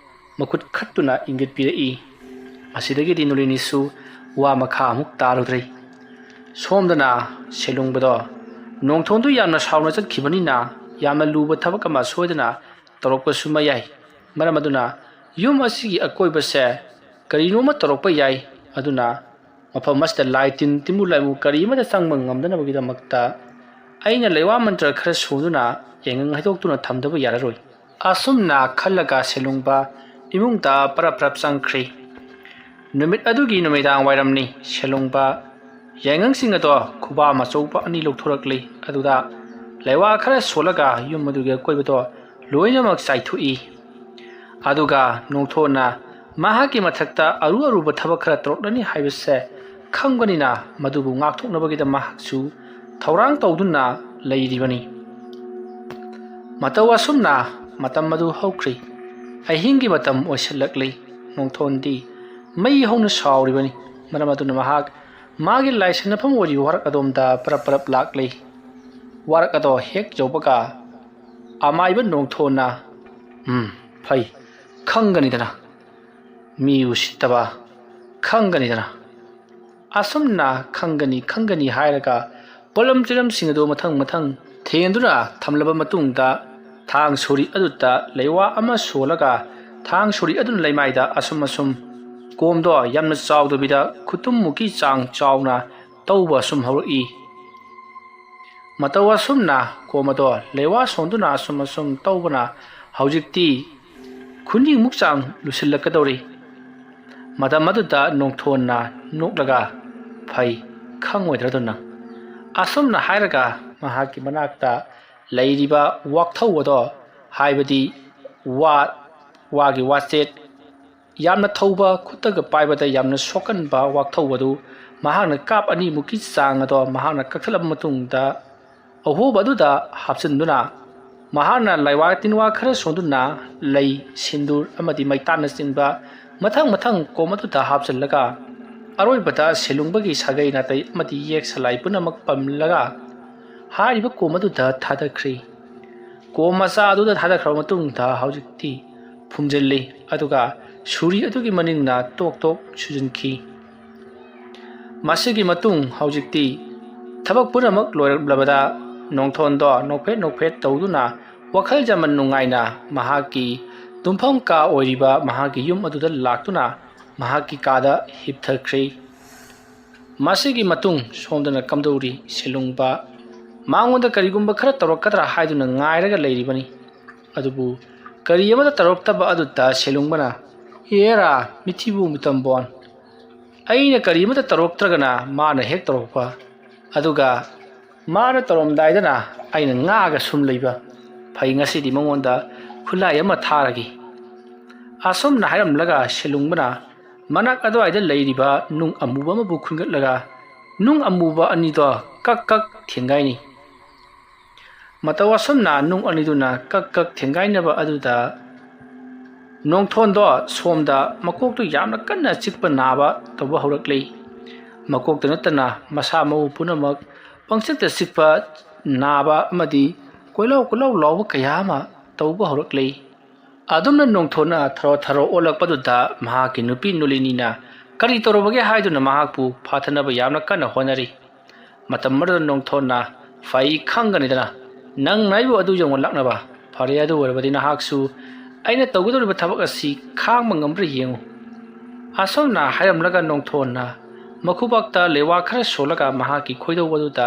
ꯃꯈꯨꯠ ꯈꯠꯇꯨꯅ ꯏꯪꯒꯤꯠ ꯄꯤꯔꯛꯏ꯫ ꯃꯁꯤꯗꯒꯤꯗꯤ ꯅꯨꯂꯤꯅꯤꯁꯨ ꯋꯥ ꯃꯈꯥ ꯑꯃꯨꯛ ꯇꯥꯔꯨꯗ꯭ꯔꯦ꯫ ꯁꯣꯝꯗꯅ ꯁꯦꯂꯨꯡꯕꯗꯣ ꯅꯣꯡꯊꯣꯟꯗꯨ ꯌꯥꯝꯅ ꯁꯥꯎꯅ ꯆꯠꯈꯤꯕꯅꯤꯅ ꯌꯥꯝꯅ ꯂꯨꯕ ꯊꯕꯛ ꯑꯃ ꯁꯣꯏꯗꯅ ꯇꯧꯔꯛꯄꯁꯨ ꯃꯌꯥꯏ꯫ ꯃꯔꯝ ꯑꯗꯨꯅ ꯌꯨꯝ ꯑꯁꯤꯒꯤ ꯑꯀꯣꯏꯕꯁꯦ ꯀꯔꯤꯅꯣꯃ ꯇꯧꯔꯛꯄ ꯌꯥꯏ꯫ ꯑꯗꯨꯅ ꯃꯐꯝ ꯑꯁꯤꯗ ꯂꯥꯏ ꯇꯤꯟ ꯇꯤꯟꯃꯨ ꯂꯥꯏꯃꯨ ꯀꯔꯤ ꯑꯃꯠꯇ ꯆꯪꯕ ꯉꯝꯗꯅꯕꯒꯤꯗꯃꯛꯇ ꯑꯩꯅ ꯂꯩꯋꯥ ꯃꯟꯇ꯭ꯔ ꯈꯔ ꯁꯣꯟꯗꯨꯅ ꯌꯥꯏꯉꯪ ꯍꯩꯗꯣꯛꯇꯨꯅ ꯊꯝꯗꯕ ꯌꯥꯔꯔꯣꯏ꯫ ꯑꯁꯨꯝꯅ ꯈꯜꯂꯒ ꯁꯦꯂꯨꯡꯕ ꯏꯃꯨꯡꯗ ꯄꯔꯞ ꯄꯔꯞ ꯆꯪꯈ꯭ꯔꯤ꯫ ꯅꯨꯃꯤꯠ ꯑꯗꯨꯒꯤ ꯅꯨꯃꯤꯗꯥꯡ ꯋꯥꯏꯔꯝꯅꯤ꯫ ꯁꯦꯂꯨꯡꯕ ꯌꯥꯏꯉꯪꯁꯤꯡ ꯑꯗꯣ ꯈꯨꯕꯥꯝ ꯑꯆꯧꯕ ꯑꯅꯤ ꯂꯧꯊꯣꯔꯛꯂꯤ꯫ ꯑꯗꯨꯗ ꯂꯩꯋꯥ ꯈꯔ ꯁꯣꯜꯂꯒ ꯌꯨꯝ ꯑꯗꯨꯒꯤ ꯑꯀꯣꯏꯕꯗꯣ ꯂꯣꯏꯅꯃꯛ ꯆꯥꯏꯊꯣꯛꯏ꯫ ꯑꯗꯨꯒ ꯅꯣꯡꯊꯣꯟꯅ ꯃꯍꯥꯛꯀꯤ ꯃꯊꯛꯇ ꯑꯔꯨ ꯑꯔꯨꯕ ꯊꯕꯛ ꯈꯔ ꯇꯧꯔꯛꯂꯅꯤ ꯍꯥꯏꯕꯁꯦ ꯈꯪꯕꯅꯤꯅ ꯃꯗꯨꯕꯨ ꯉꯥꯛꯊꯣꯛꯅꯕꯒꯤꯗꯃꯛ ꯃꯍꯥꯛꯁꯨ ꯊꯧꯔꯥꯡ ꯇꯧꯗꯨꯅ ꯂꯩꯔꯤꯕꯅꯤ꯫ ꯃꯇꯧ ꯑꯁꯨꯝꯅ ꯃꯇꯝ ꯑꯗꯨ ꯍꯧꯈ꯭ꯔꯤ꯫ ꯑꯍꯤꯡꯒꯤ ꯃꯇꯝ ꯑꯣꯏꯁꯤꯜꯂꯛꯂꯤ꯫ ꯅꯣꯡꯊꯣꯟꯗꯤ ꯃꯩ ꯍꯧꯅ ꯁꯥꯎꯔꯤꯕꯅꯤ꯫ ꯃꯔꯝ ꯑꯗꯨꯅ ꯃꯍꯥꯛ ꯃꯥꯒꯤ ꯂꯥꯏꯁꯟꯅꯐꯝ ꯑꯣꯏꯔꯤꯕ ꯋꯥꯔꯛ ꯑꯗꯣꯝꯗ ꯄꯔꯞ ꯄꯔꯞ ꯂꯥꯛꯂꯤ꯫ ꯋꯥꯔꯛ ꯑꯗꯣ ꯍꯦꯛ ꯌꯧꯕꯒ ꯑꯃꯥꯏꯕ ꯅꯣꯡꯊꯣꯟꯅ, "ꯎꯝ, ꯐꯩ, ꯈꯪꯒꯅꯤꯗꯅ, ꯃꯤ ꯎꯁꯤꯠꯇꯕ, ꯈꯪꯒꯅꯤꯗꯅ"꯫ ꯑꯁꯨꯝꯅ ꯈꯪꯒꯅꯤ ꯈꯪꯒꯅꯤ ꯍꯥꯏꯔꯒ ꯄꯣꯠꯂꯝ ꯆꯤꯔꯝꯁꯤꯡ ꯑꯗꯨ ꯃꯊꯪ ꯃꯊꯪ ꯊꯦꯟꯗꯨꯅ ꯊꯝꯂꯕ ꯃꯇꯨꯡꯗ ꯊꯥꯡ ꯁꯣꯔꯤ ꯑꯗꯨꯗ ꯂꯩꯋꯥ ꯑꯃ ꯁꯣꯜꯂꯒ ꯊꯥꯡ ꯁꯣꯔꯤ ꯑꯗꯨꯅ ꯂꯩꯃꯥꯏꯗ ꯑꯁꯨꯝ ꯑꯁꯨꯝ ꯀꯣꯝꯗꯣ ꯌꯥꯝꯅ ꯆꯥꯎꯗꯕꯤꯗ ꯈꯨꯇꯨꯝꯃꯨꯛꯀꯤ ꯆꯥꯡ ꯆꯥꯎꯅ ꯇꯧꯕ ꯑꯁꯨꯝ ꯍꯧꯔꯛꯏ꯫ ꯃꯇꯧ ꯑꯁꯨꯝꯅ ꯀꯣꯝ ꯑꯗꯣ ꯂꯩꯋꯥ ꯁꯣꯟꯗꯨꯅ ꯑꯁꯨꯝ ꯑꯁꯨꯝ ꯇꯧꯕꯅ ꯍꯧꯖꯤꯛꯇꯤ ꯈꯨꯅꯤꯡꯃꯨꯛ ꯆꯥꯡ ꯂꯨꯁꯤꯜꯂꯛꯀꯗꯧꯔꯤ꯫ ꯃꯇꯝ ꯑꯗꯨꯗ ꯅꯣꯡꯊꯣꯟꯅ ꯅꯣꯛꯂꯒ, "ꯐꯩ, ꯈꯪꯉꯣꯏꯗ꯭ꯔꯗꯣ ꯅꯪ?" ꯑꯁꯨꯝꯅ ꯍꯥꯏꯔꯒ ꯃꯍꯥꯛꯀꯤ ꯃꯅꯥꯛꯇ ꯂꯩꯔꯤꯕ ꯋꯥꯛꯊꯧ ꯑꯗꯣ, ꯍꯥꯏꯕꯗꯤ ꯋꯥ, ꯋꯥꯒꯤ ꯋꯥꯆꯦꯠ, ꯌꯥꯝꯅ ꯊꯧꯕ, ꯈꯨꯠꯇꯒ ꯄꯥꯏꯕꯗ ꯌꯥꯝꯅ ꯁꯣꯛꯀꯟꯕ ꯋꯥꯛꯊꯧ ꯑꯗꯨ ꯃꯍꯥꯛꯅ ꯀꯥꯞ ꯑꯅꯤꯃꯨꯛꯀꯤ ꯆꯥꯡ ꯑꯗꯣ ꯃꯍꯥꯛꯅ ꯀꯛꯊꯠꯂꯕ ꯃꯇꯨꯡꯗ ꯑꯍꯣꯕ ꯑꯗꯨꯗ ꯍꯥꯞꯆꯤꯟꯗꯨꯅ ꯃꯍꯥꯛꯅ ꯂꯩꯋꯥ ꯇꯤꯟꯋꯥ ꯈꯔ ꯁꯣꯟꯗꯨꯅ ꯂꯩ, ꯁꯤꯟꯗꯨꯔ ꯑꯃꯗꯤ ꯃꯩꯇꯥꯟꯅꯆꯤꯡꯕ ꯃꯊꯪ ꯃꯊꯪ ꯀꯣꯝ ꯑꯗꯨꯗ ꯍꯥꯞꯆꯤꯜꯂꯒ ꯑꯔꯣꯏꯕꯗ ꯁꯦꯂꯨꯡꯕꯒꯤ ꯁꯥꯒꯩ ꯅꯥꯇꯩ ꯑꯃꯗꯤ ꯌꯦꯛ ꯁꯂꯥꯏ ꯄꯨꯝꯅꯃꯛ ꯄꯝꯂꯒ ꯍꯥꯏꯔꯤꯕ ꯀꯣꯝ ꯑꯗꯨꯗ ꯊꯥꯗꯈ꯭ꯔꯤ꯫ ꯀꯣꯝ ꯃꯆꯥ ꯑꯗꯨꯗ ꯊꯥꯗꯈ꯭ꯔꯕ ꯃꯇꯨꯡꯗ ꯍꯧꯖꯤꯛꯇꯤ ꯐꯨꯝꯖꯤꯜꯂꯤ꯫ ꯑꯗꯨꯒ ꯁꯨꯔꯤ ꯑꯗꯨꯒꯤ ꯃꯅꯤꯡꯅ ꯇꯣꯛ ꯇꯣꯛ ꯁꯨꯖꯤꯟꯈꯤ꯫ ꯃꯁꯤꯒꯤ ꯃꯇꯨꯡ ꯍꯧꯖꯤꯛꯇꯤ ꯊꯕꯛ ꯄꯨꯝꯅꯃꯛ ꯂꯣꯏꯔꯛꯂꯕꯗ ꯅꯣꯡꯊꯣꯟꯗꯣ ꯅꯣꯛꯐꯦꯠ ꯅꯣꯛꯐꯦꯠ ꯇꯧꯗꯨꯅ ꯋꯥꯈꯜ ꯌꯥꯝꯅ ꯅꯨꯡꯉꯥꯏꯅ ꯃꯍꯥꯛꯀꯤ ꯇꯨꯝꯐꯝ ꯀꯥ ꯑꯣꯏꯔꯤꯕ ꯃꯍꯥꯛꯀꯤ ꯌꯨꯝ ꯑꯗꯨꯗ ꯂꯥꯛꯇꯨꯅ ꯃꯍꯥꯛꯀꯤ ꯀꯥꯗ ꯍꯤꯞꯊꯈ꯭ꯔꯦ꯫ ꯃꯁꯤꯒꯤ ꯃꯇꯨꯡ ꯁꯣꯝꯗꯅ ꯀꯝꯗꯧꯔꯤ? ꯁꯦꯂꯨꯡꯕ ꯃꯉꯣꯟꯗ ꯀꯔꯤꯒꯨꯝꯕ ꯈꯔ ꯇꯧꯔꯛꯀꯗ꯭ꯔꯥ ꯍꯥꯏꯗꯨꯅ ꯉꯥꯏꯔꯒ ꯂꯩꯔꯤꯕꯅꯤ꯫ ꯑꯗꯨꯕꯨ ꯀꯔꯤ ꯑꯃꯠꯇ ꯇꯧꯔꯛꯇꯕ ꯑꯗꯨꯗ ꯁꯦꯂꯨꯡꯕꯅ, "ꯑꯦꯔꯥ, ꯃꯤꯊꯤꯕꯨ ꯃꯤꯇꯝꯕꯣꯟ, ꯑꯩꯅ ꯀꯔꯤ ꯑꯃꯠꯇ ꯇꯧꯔꯛꯇ꯭ꯔꯒꯅ ꯃꯥꯅ ꯍꯦꯛ ꯇꯧꯔꯛꯄ, ꯑꯗꯨꯒ ꯃꯥꯅ ꯇꯧꯔꯝꯗꯥꯏꯗꯅ ꯑꯩꯅ ꯉꯥꯛꯑꯒ ꯁꯨꯝ ꯂꯩꯕ꯫ ꯐꯩ, ꯉꯁꯤꯗꯤ ꯃꯉꯣꯟꯗ ꯈꯨꯠꯂꯥꯏ ꯑꯃ ꯊꯥꯔꯒꯦ"꯫ ꯑꯁꯨꯝꯅ ꯍꯥꯏꯔꯝꯂꯒ ꯁꯦꯂꯨꯡꯕꯅ ꯃꯅꯥꯛ ꯑꯗꯨꯋꯥꯏꯗ ꯂꯩꯔꯤꯕ ꯅꯨꯡ ꯑꯃꯨꯕ ꯑꯃꯕꯨ ꯈꯨꯟꯒꯠꯂꯒ ꯅꯨꯡ ꯑꯃꯨꯕ ꯑꯅꯤꯗꯣ ꯀꯛ ꯀꯛ ꯊꯦꯡꯒꯥꯏꯅꯩ꯫ ꯃꯇꯧ ꯑꯁꯨꯝꯅ ꯅꯨꯡ ꯑꯅꯤꯗꯨꯅ ꯀꯛ ꯀꯛ ꯊꯦꯡꯒꯥꯏꯅꯕ ꯑꯗꯨꯗ ꯅꯣꯡꯊꯣꯟꯗꯣ ꯁꯣꯝꯗ ꯃꯀꯣꯛꯇꯨ ꯌꯥꯝꯅ ꯀꯟꯅ ꯆꯤꯛꯄ ꯅꯥꯕ ꯇꯧꯕ ꯍꯧꯔꯛꯂꯤ꯫ ꯃꯀꯣꯛꯇ ꯅꯠꯇꯅ ꯃꯁꯥ ꯃꯎ ꯄꯨꯝꯅꯃꯛ ꯄꯪꯆꯤꯛꯇ ꯆꯤꯛꯄ ꯅꯥꯕ ꯑꯃꯗꯤ ꯀꯣꯏꯂꯥꯎ ꯀꯣꯏꯂꯥꯎ ꯂꯥꯎꯕ ꯀꯌꯥ ꯑꯃ ꯇꯧꯕ ꯍꯧꯔꯛꯂꯤ꯫ ꯑꯗꯨꯝꯅ ꯅꯣꯡꯊꯣꯟꯅ ꯊꯔꯣ ꯊꯔꯣ ꯑꯣꯜꯂꯛꯄꯗꯨꯗ ꯃꯍꯥꯛꯀꯤ ꯅꯨꯄꯤ ꯅꯨꯂꯤꯅꯤꯅ ꯀꯔꯤ ꯇꯧꯔꯕꯒꯦ ꯍꯥꯏꯗꯨꯅ ꯃꯍꯥꯛꯄꯨ ꯐꯥꯊꯅꯕ ꯌꯥꯝꯅ ꯀꯟꯅ ꯍꯣꯠꯅꯔꯤ꯫ ꯃꯇꯝ ꯑꯗꯨꯗ ꯅꯣꯡꯊꯣꯟꯅ, "ꯐꯩ ꯈꯪꯒꯅꯤꯗꯅ, ꯅꯪꯅ ꯑꯩꯕꯨ ꯑꯗꯨ ꯌꯧꯅ ꯂꯥꯛꯅꯕ꯫ ꯐꯔꯦ, ꯑꯗꯨ ꯑꯣꯏꯔꯕꯗꯤ ꯅꯍꯥꯛꯁꯨ ꯑꯩꯅ ꯇꯧꯒꯗꯧꯔꯤꯕ ꯊꯕꯛ ꯑꯁꯤ ꯈꯥꯡꯕ ꯉꯝꯕ꯭ꯔꯥ ꯌꯦꯡꯉꯨ"꯫ ꯑꯁꯨꯝꯅ ꯍꯥꯏꯔꯝꯂꯒ ꯅꯣꯡꯊꯣꯟꯅ ꯃꯈꯨꯕꯥꯛꯇ ꯂꯩꯋꯥ ꯈꯔ ꯁꯣꯜꯂꯒ ꯃꯍꯥꯛꯀꯤ ꯈꯣꯏꯗꯧ ꯑꯗꯨꯗ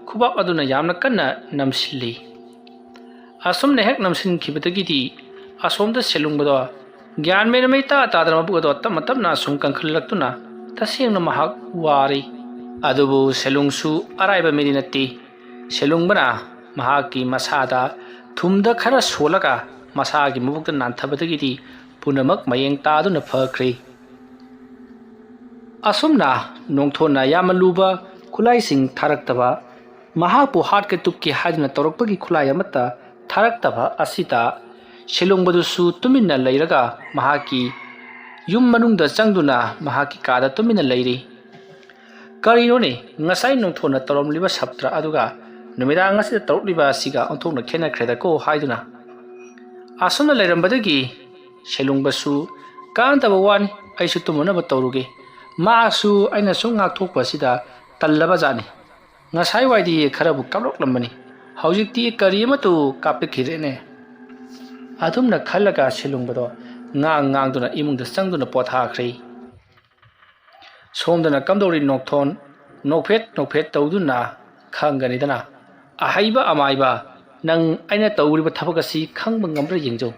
ꯈꯨꯕꯥꯛ ꯑꯗꯨꯅ ꯌꯥꯝꯅ ꯀꯟꯅ ꯅꯝꯁꯤꯜꯂꯤ꯫ ꯑꯁꯨꯝꯅ ꯍꯦꯛ ꯅꯝꯁꯤꯟꯈꯤꯕꯗꯒꯤꯗꯤ ꯑꯁꯣꯝꯗ ꯁꯦꯂꯨꯡꯕꯗꯣ ꯒ꯭ꯌꯥꯟ ꯃꯦꯟ ꯑꯃ ꯏꯇꯥ ꯇꯥꯗꯅ ꯃꯕꯨꯛ ꯑꯗꯣ ꯇꯞꯅ ꯇꯞꯅ ꯑꯁꯨꯝ ꯀꯟꯈꯠꯂꯛꯇꯨꯅ ꯇꯁꯦꯡꯅ ꯃꯍꯥꯛ ꯋꯥꯔꯦ꯫ ꯑꯗꯨꯕꯨ ꯁꯦꯂꯨꯡꯁꯨ ꯑꯔꯥꯏꯕ ꯃꯤꯗꯤ ꯅꯠꯇꯦ꯫ ꯁꯦꯂꯨꯡꯕꯅ ꯃꯍꯥꯛꯀꯤ ꯃꯁꯥꯗ ꯊꯨꯝꯗ ꯈꯔ ꯁꯣꯜꯂꯒ ꯃꯁꯥꯒꯤ ꯃꯕꯨꯛꯇ ꯅꯥꯟꯊꯕꯗꯒꯤꯗꯤ ꯄꯨꯝꯅꯃꯛ ꯃꯌꯦꯡ ꯇꯥꯗꯨꯅ ꯐꯈ꯭ꯔꯦ꯫ ꯑꯁꯨꯝꯅ ꯅꯣꯡꯊꯣꯟꯅ ꯌꯥꯝꯅ ꯂꯨꯕ ꯈꯨꯠꯂꯥꯏꯁꯤꯡ ꯊꯥꯔꯛꯇꯕ, ꯃꯍꯥꯛꯄꯨ ꯍꯥꯠꯀꯦ ꯇꯨꯞꯀꯦ ꯍꯥꯏꯗꯨꯅ ꯇꯧꯔꯛꯄꯒꯤ ꯈꯨꯠꯂꯥꯏ ꯑꯃꯠꯇ ꯊꯥꯔꯛꯇꯕ ꯑꯁꯤꯗ ꯁꯦꯂꯨꯡꯕꯗꯨꯁꯨ ꯇꯨꯃꯤꯟꯅ ꯂꯩꯔꯒ ꯃꯍꯥꯛꯀꯤ ꯌꯨꯝ ꯃꯅꯨꯡꯗ ꯆꯪꯗꯨꯅ ꯃꯍꯥꯛꯀꯤ ꯀꯥꯗ ꯇꯨꯃꯤꯟꯅ ꯂꯩꯔꯤ꯫ "ꯀꯔꯤꯅꯣꯅꯦ, ꯉꯁꯥꯏ ꯅꯣꯡꯊꯣꯟꯅ ꯇꯧꯔꯝꯂꯤꯕ ꯁꯞꯇ꯭ꯔ ꯑꯗꯨꯒ ꯅꯨꯃꯤꯗꯥꯡ ꯑꯁꯤꯗ ꯇꯧꯔꯛꯂꯤꯕ ꯑꯁꯤꯒ ꯑꯣꯟꯊꯣꯛꯅ ꯈꯦꯠꯅꯈ꯭ꯔꯦꯗꯀꯣ" ꯍꯥꯏꯗꯨꯅ ꯑꯁꯨꯝꯅ ꯂꯩꯔꯝꯕꯗꯒꯤ ꯁꯦꯂꯨꯡꯕꯁꯨ, "ꯀꯥꯟꯅꯗꯕ ꯋꯥꯅꯤ, ꯑꯩꯁꯨ ꯇꯨꯝꯃꯨꯅꯕ ꯇꯧꯔꯨꯒꯦ꯫ ꯃꯥꯁꯨ ꯑꯩꯅ ꯁꯨꯝ ꯉꯥꯛꯊꯣꯛꯄ ꯑꯁꯤꯗ ꯇꯜꯂꯕ ꯖꯥꯠꯅꯤ꯫ ꯉꯁꯥꯏꯋꯥꯏꯗꯤ ꯈꯔꯕꯨ ꯀꯥꯞꯂꯛꯂꯝꯕꯅꯤ, ꯍꯧꯖꯤꯛꯇꯤ ꯀꯔꯤ ꯑꯃꯠꯇ ꯀꯥꯞꯄꯛꯈꯤꯗ꯭ꯔꯦꯅꯦ"꯫ ꯑꯗꯨꯝꯅ ꯈꯜꯂꯒ ꯁꯦꯂꯨꯡꯕꯗꯣ ꯉꯥꯡ ꯉꯥꯡꯗꯨꯅ ꯏꯃꯨꯡꯗ ꯆꯪꯗꯨꯅ ꯄꯣꯊꯥꯈ꯭ꯔꯦ꯫ ꯁꯣꯝꯗꯅ ꯀꯝꯗꯧꯔꯤ ꯅꯣꯡꯊꯣꯟ? ꯅꯣꯛꯐꯦꯠ ꯅꯣꯛꯐꯦꯠ ꯇꯧꯗꯨꯅ ꯈꯪꯒꯅꯤꯗꯅ꯫ "ꯑꯍꯩꯕ ꯑꯃꯥꯏꯕ, ꯅꯪ ꯑꯩꯅ ꯇꯧꯔꯤꯕ ꯊꯕꯛ ꯑꯁꯤ ꯈꯪꯕ ꯉꯝꯕ꯭ꯔꯥ ꯌꯦꯡꯖꯧ꯫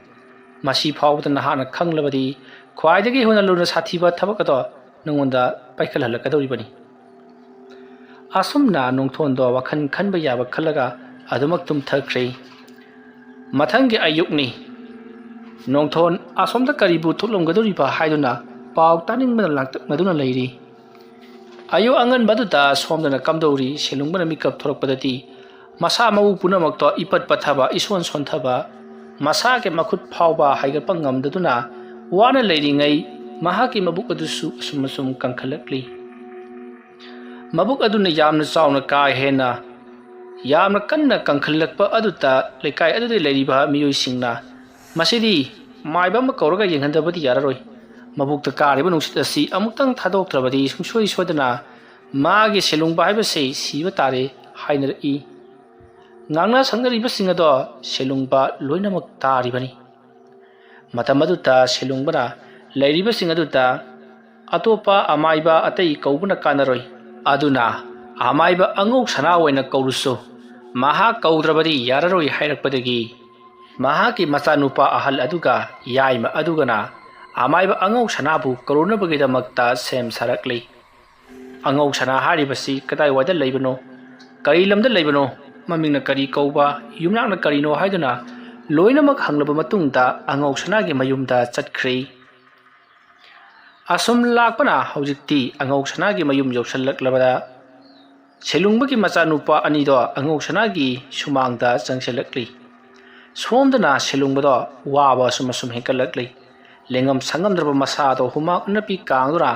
ꯃꯁꯤ ꯐꯥꯎꯕꯗ ꯅꯍꯥꯛꯅ ꯈꯪꯂꯕꯗꯤ ꯈ꯭ꯋꯥꯏꯗꯒꯤ ꯍꯦꯟꯅ ꯂꯨꯅ ꯁꯥꯊꯤꯕ ꯊꯕꯛ ꯑꯗꯣ ꯅꯉꯣꯟꯗ ꯄꯥꯏꯈꯠꯍꯜꯂꯛꯀꯗꯧꯔꯤꯕꯅꯤ"꯫ ꯑꯁꯨꯝꯅ ꯅꯣꯡꯊꯣꯟꯗꯣ ꯋꯥꯈꯜ ꯈꯟꯕ ꯌꯥꯕ ꯈꯜꯂꯒ ꯑꯗꯨꯃꯛ ꯇꯨꯝꯊꯈ꯭ꯔꯦ꯫ ꯃꯊꯪꯒꯤ ꯑꯌꯨꯛꯅꯤ꯫ ꯅꯣꯡꯊꯣꯟ ꯑꯁꯣꯝꯗ ꯀꯔꯤꯕꯨ ꯊꯣꯛꯂꯝꯒꯗꯧꯔꯤꯕ ꯍꯥꯏꯗꯨꯅ ꯄꯥꯎ ꯇꯥꯅꯤꯡꯕꯅ ꯂꯥꯡꯇꯛꯅꯗꯨꯅ ꯂꯩꯔꯤ꯫ ꯑꯌꯨꯛ ꯑꯉꯟꯕꯗꯨꯗ ꯁꯣꯝꯗꯅ ꯀꯝꯗꯧꯔꯤ ꯁꯦꯂꯨꯡꯕꯅ ꯃꯤꯀꯞ ꯊꯣꯔꯛꯄꯗꯗꯤ ꯃꯁꯥ ꯃꯎ ꯄꯨꯝꯅꯃꯛꯇꯣ ꯏꯄꯠ ꯄꯠꯊꯕ, ꯏꯁꯣꯟ ꯁꯣꯟꯊꯕ, ꯃꯁꯥꯒꯤ ꯃꯈꯨꯠ ꯐꯥꯎꯕ ꯍꯥꯏꯒꯠꯄ ꯉꯝꯗꯗꯨꯅ ꯋꯥꯅ ꯂꯩꯔꯤꯉꯩ ꯃꯍꯥꯛꯀꯤ ꯃꯕꯨꯛ ꯑꯗꯨꯁꯨ ꯑꯁꯨꯝ ꯑꯁꯨꯝ ꯀꯟꯈꯠꯂꯛꯂꯤ꯫ ꯃꯕꯨꯛ ꯑꯗꯨꯅ ꯌꯥꯝꯅ ꯆꯥꯎꯅ, ꯀꯥ ꯍꯦꯟꯅ ꯌꯥꯝꯅ ꯀꯟꯅ ꯀꯟꯈꯠꯂꯛꯄ ꯑꯗꯨꯗ ꯂꯩꯀꯥꯏ ꯑꯗꯨꯗ ꯂꯩꯔꯤꯕ ꯃꯤꯑꯣꯏꯁꯤꯡꯅ, "ꯃꯁꯤꯗꯤ ꯃꯥꯏꯕ ꯑꯃ ꯀꯧꯔꯒ ꯌꯦꯡꯍꯟꯗꯕꯗꯤ ꯌꯥꯔꯔꯣꯏ꯫ ꯃꯕꯨꯛꯇ ꯀꯥꯔꯤꯕ ꯅꯨꯡꯁꯤꯠ ꯑꯁꯤ ꯑꯃꯨꯛꯇꯪ ꯊꯥꯗꯣꯛꯇ꯭ꯔꯕꯗꯤ ꯁꯨꯡꯁꯣꯏ ꯁꯣꯏꯗꯅ ꯃꯥꯒꯤ ꯁꯦꯂꯨꯡꯕ ꯍꯥꯏꯕꯁꯤ ꯁꯤꯕ ꯇꯥꯔꯦ" ꯍꯥꯏꯅꯔꯛꯏ꯫ ꯉꯥꯡꯅ ꯁꯛꯅꯔꯤꯕꯁꯤꯡ ꯑꯗꯣ ꯁꯦꯂꯨꯡꯕ ꯂꯣꯏꯅꯃꯛ ꯇꯥꯔꯤꯕꯅꯤ꯫ ꯃꯇꯝ ꯑꯗꯨꯗ ꯁꯦꯂꯨꯡꯕꯅ ꯂꯩꯔꯤꯕꯁꯤꯡ ꯑꯗꯨꯗ, "ꯑꯇꯣꯞꯄ ꯑꯃꯥꯏꯕ ꯑꯇꯩ ꯀꯧꯕꯅ ꯀꯥꯟꯅꯔꯣꯏ꯫ ꯑꯗꯨꯅ ꯑꯃꯥꯏꯕ ꯑꯉꯧ ꯁꯅꯥ ꯑꯣꯏꯅ ꯀꯧꯔꯨꯁꯨ꯫ ꯃꯍꯥꯛ ꯀꯧꯗ꯭ꯔꯕꯗꯤ ꯌꯥꯔꯔꯣꯏ" ꯍꯥꯏꯔꯛꯄꯗꯒꯤ ꯃꯍꯥꯛꯀꯤ ꯃꯆꯥꯅꯨꯄꯥ ꯑꯍꯜ ꯑꯗꯨꯒ ꯌꯥꯏꯃ ꯑꯗꯨꯒꯅ ꯑꯃꯥꯏꯕ ꯑꯉꯧ ꯁꯅꯥꯕꯨ ꯀꯧꯔꯨꯅꯕꯒꯤꯗꯃꯛꯇ ꯁꯦꯝ ꯁꯥꯔꯛꯂꯤ꯫ "ꯑꯉꯧ ꯁꯅꯥ ꯍꯥꯏꯔꯤꯕꯁꯤ ꯀꯗꯥꯏꯋꯥꯏꯗ ꯂꯩꯕꯅꯣ? ꯀꯔꯤ ꯂꯝꯗ ꯂꯩꯕꯅꯣ? ꯃꯃꯤꯡꯅ ꯀꯔꯤ ꯀꯧꯕ? ꯌꯨꯝꯅꯥꯛꯅ ꯀꯔꯤꯅꯣ?" ꯍꯥꯏꯗꯨꯅ ꯂꯣꯏꯅꯃꯛ ꯍꯪꯂꯕ ꯃꯇꯨꯡꯗ ꯑꯉꯧ ꯁꯅꯥꯒꯤ ꯃꯌꯨꯝꯗ ꯆꯠꯈ꯭ꯔꯦ꯫ ꯑꯁꯨꯝ ꯂꯥꯛꯄꯅ ꯍꯧꯖꯤꯛꯇꯤ ꯑꯉꯧ ꯁꯅꯥꯒꯤ ꯃꯌꯨꯝ ꯌꯧꯁꯤꯜꯂꯛꯂꯕꯗ ꯁꯦꯂꯨꯡꯕꯒꯤ ꯃꯆꯥꯅꯨꯄꯥ ꯑꯅꯤꯗꯣ ꯑꯉꯧ ꯁꯅꯥꯒꯤ ꯁꯨꯃꯥꯡꯗ ꯆꯪꯁꯤꯜꯂꯛꯂꯤ꯫ ꯁꯣꯝꯗꯅ ꯁꯦꯂꯨꯡꯕꯗꯣ ꯋꯥꯕ ꯑꯁꯨꯝ ꯑꯁꯨꯝ ꯍꯦꯟꯒꯠꯂꯛꯂꯤ꯫ ꯂꯦꯡꯉꯝ ꯁꯥꯉꯝꯗ꯭ꯔꯕ ꯃꯁꯥꯗꯣ ꯍꯨꯃꯥꯡ ꯑꯅꯞꯄꯤ ꯀꯥꯡꯗꯨꯅ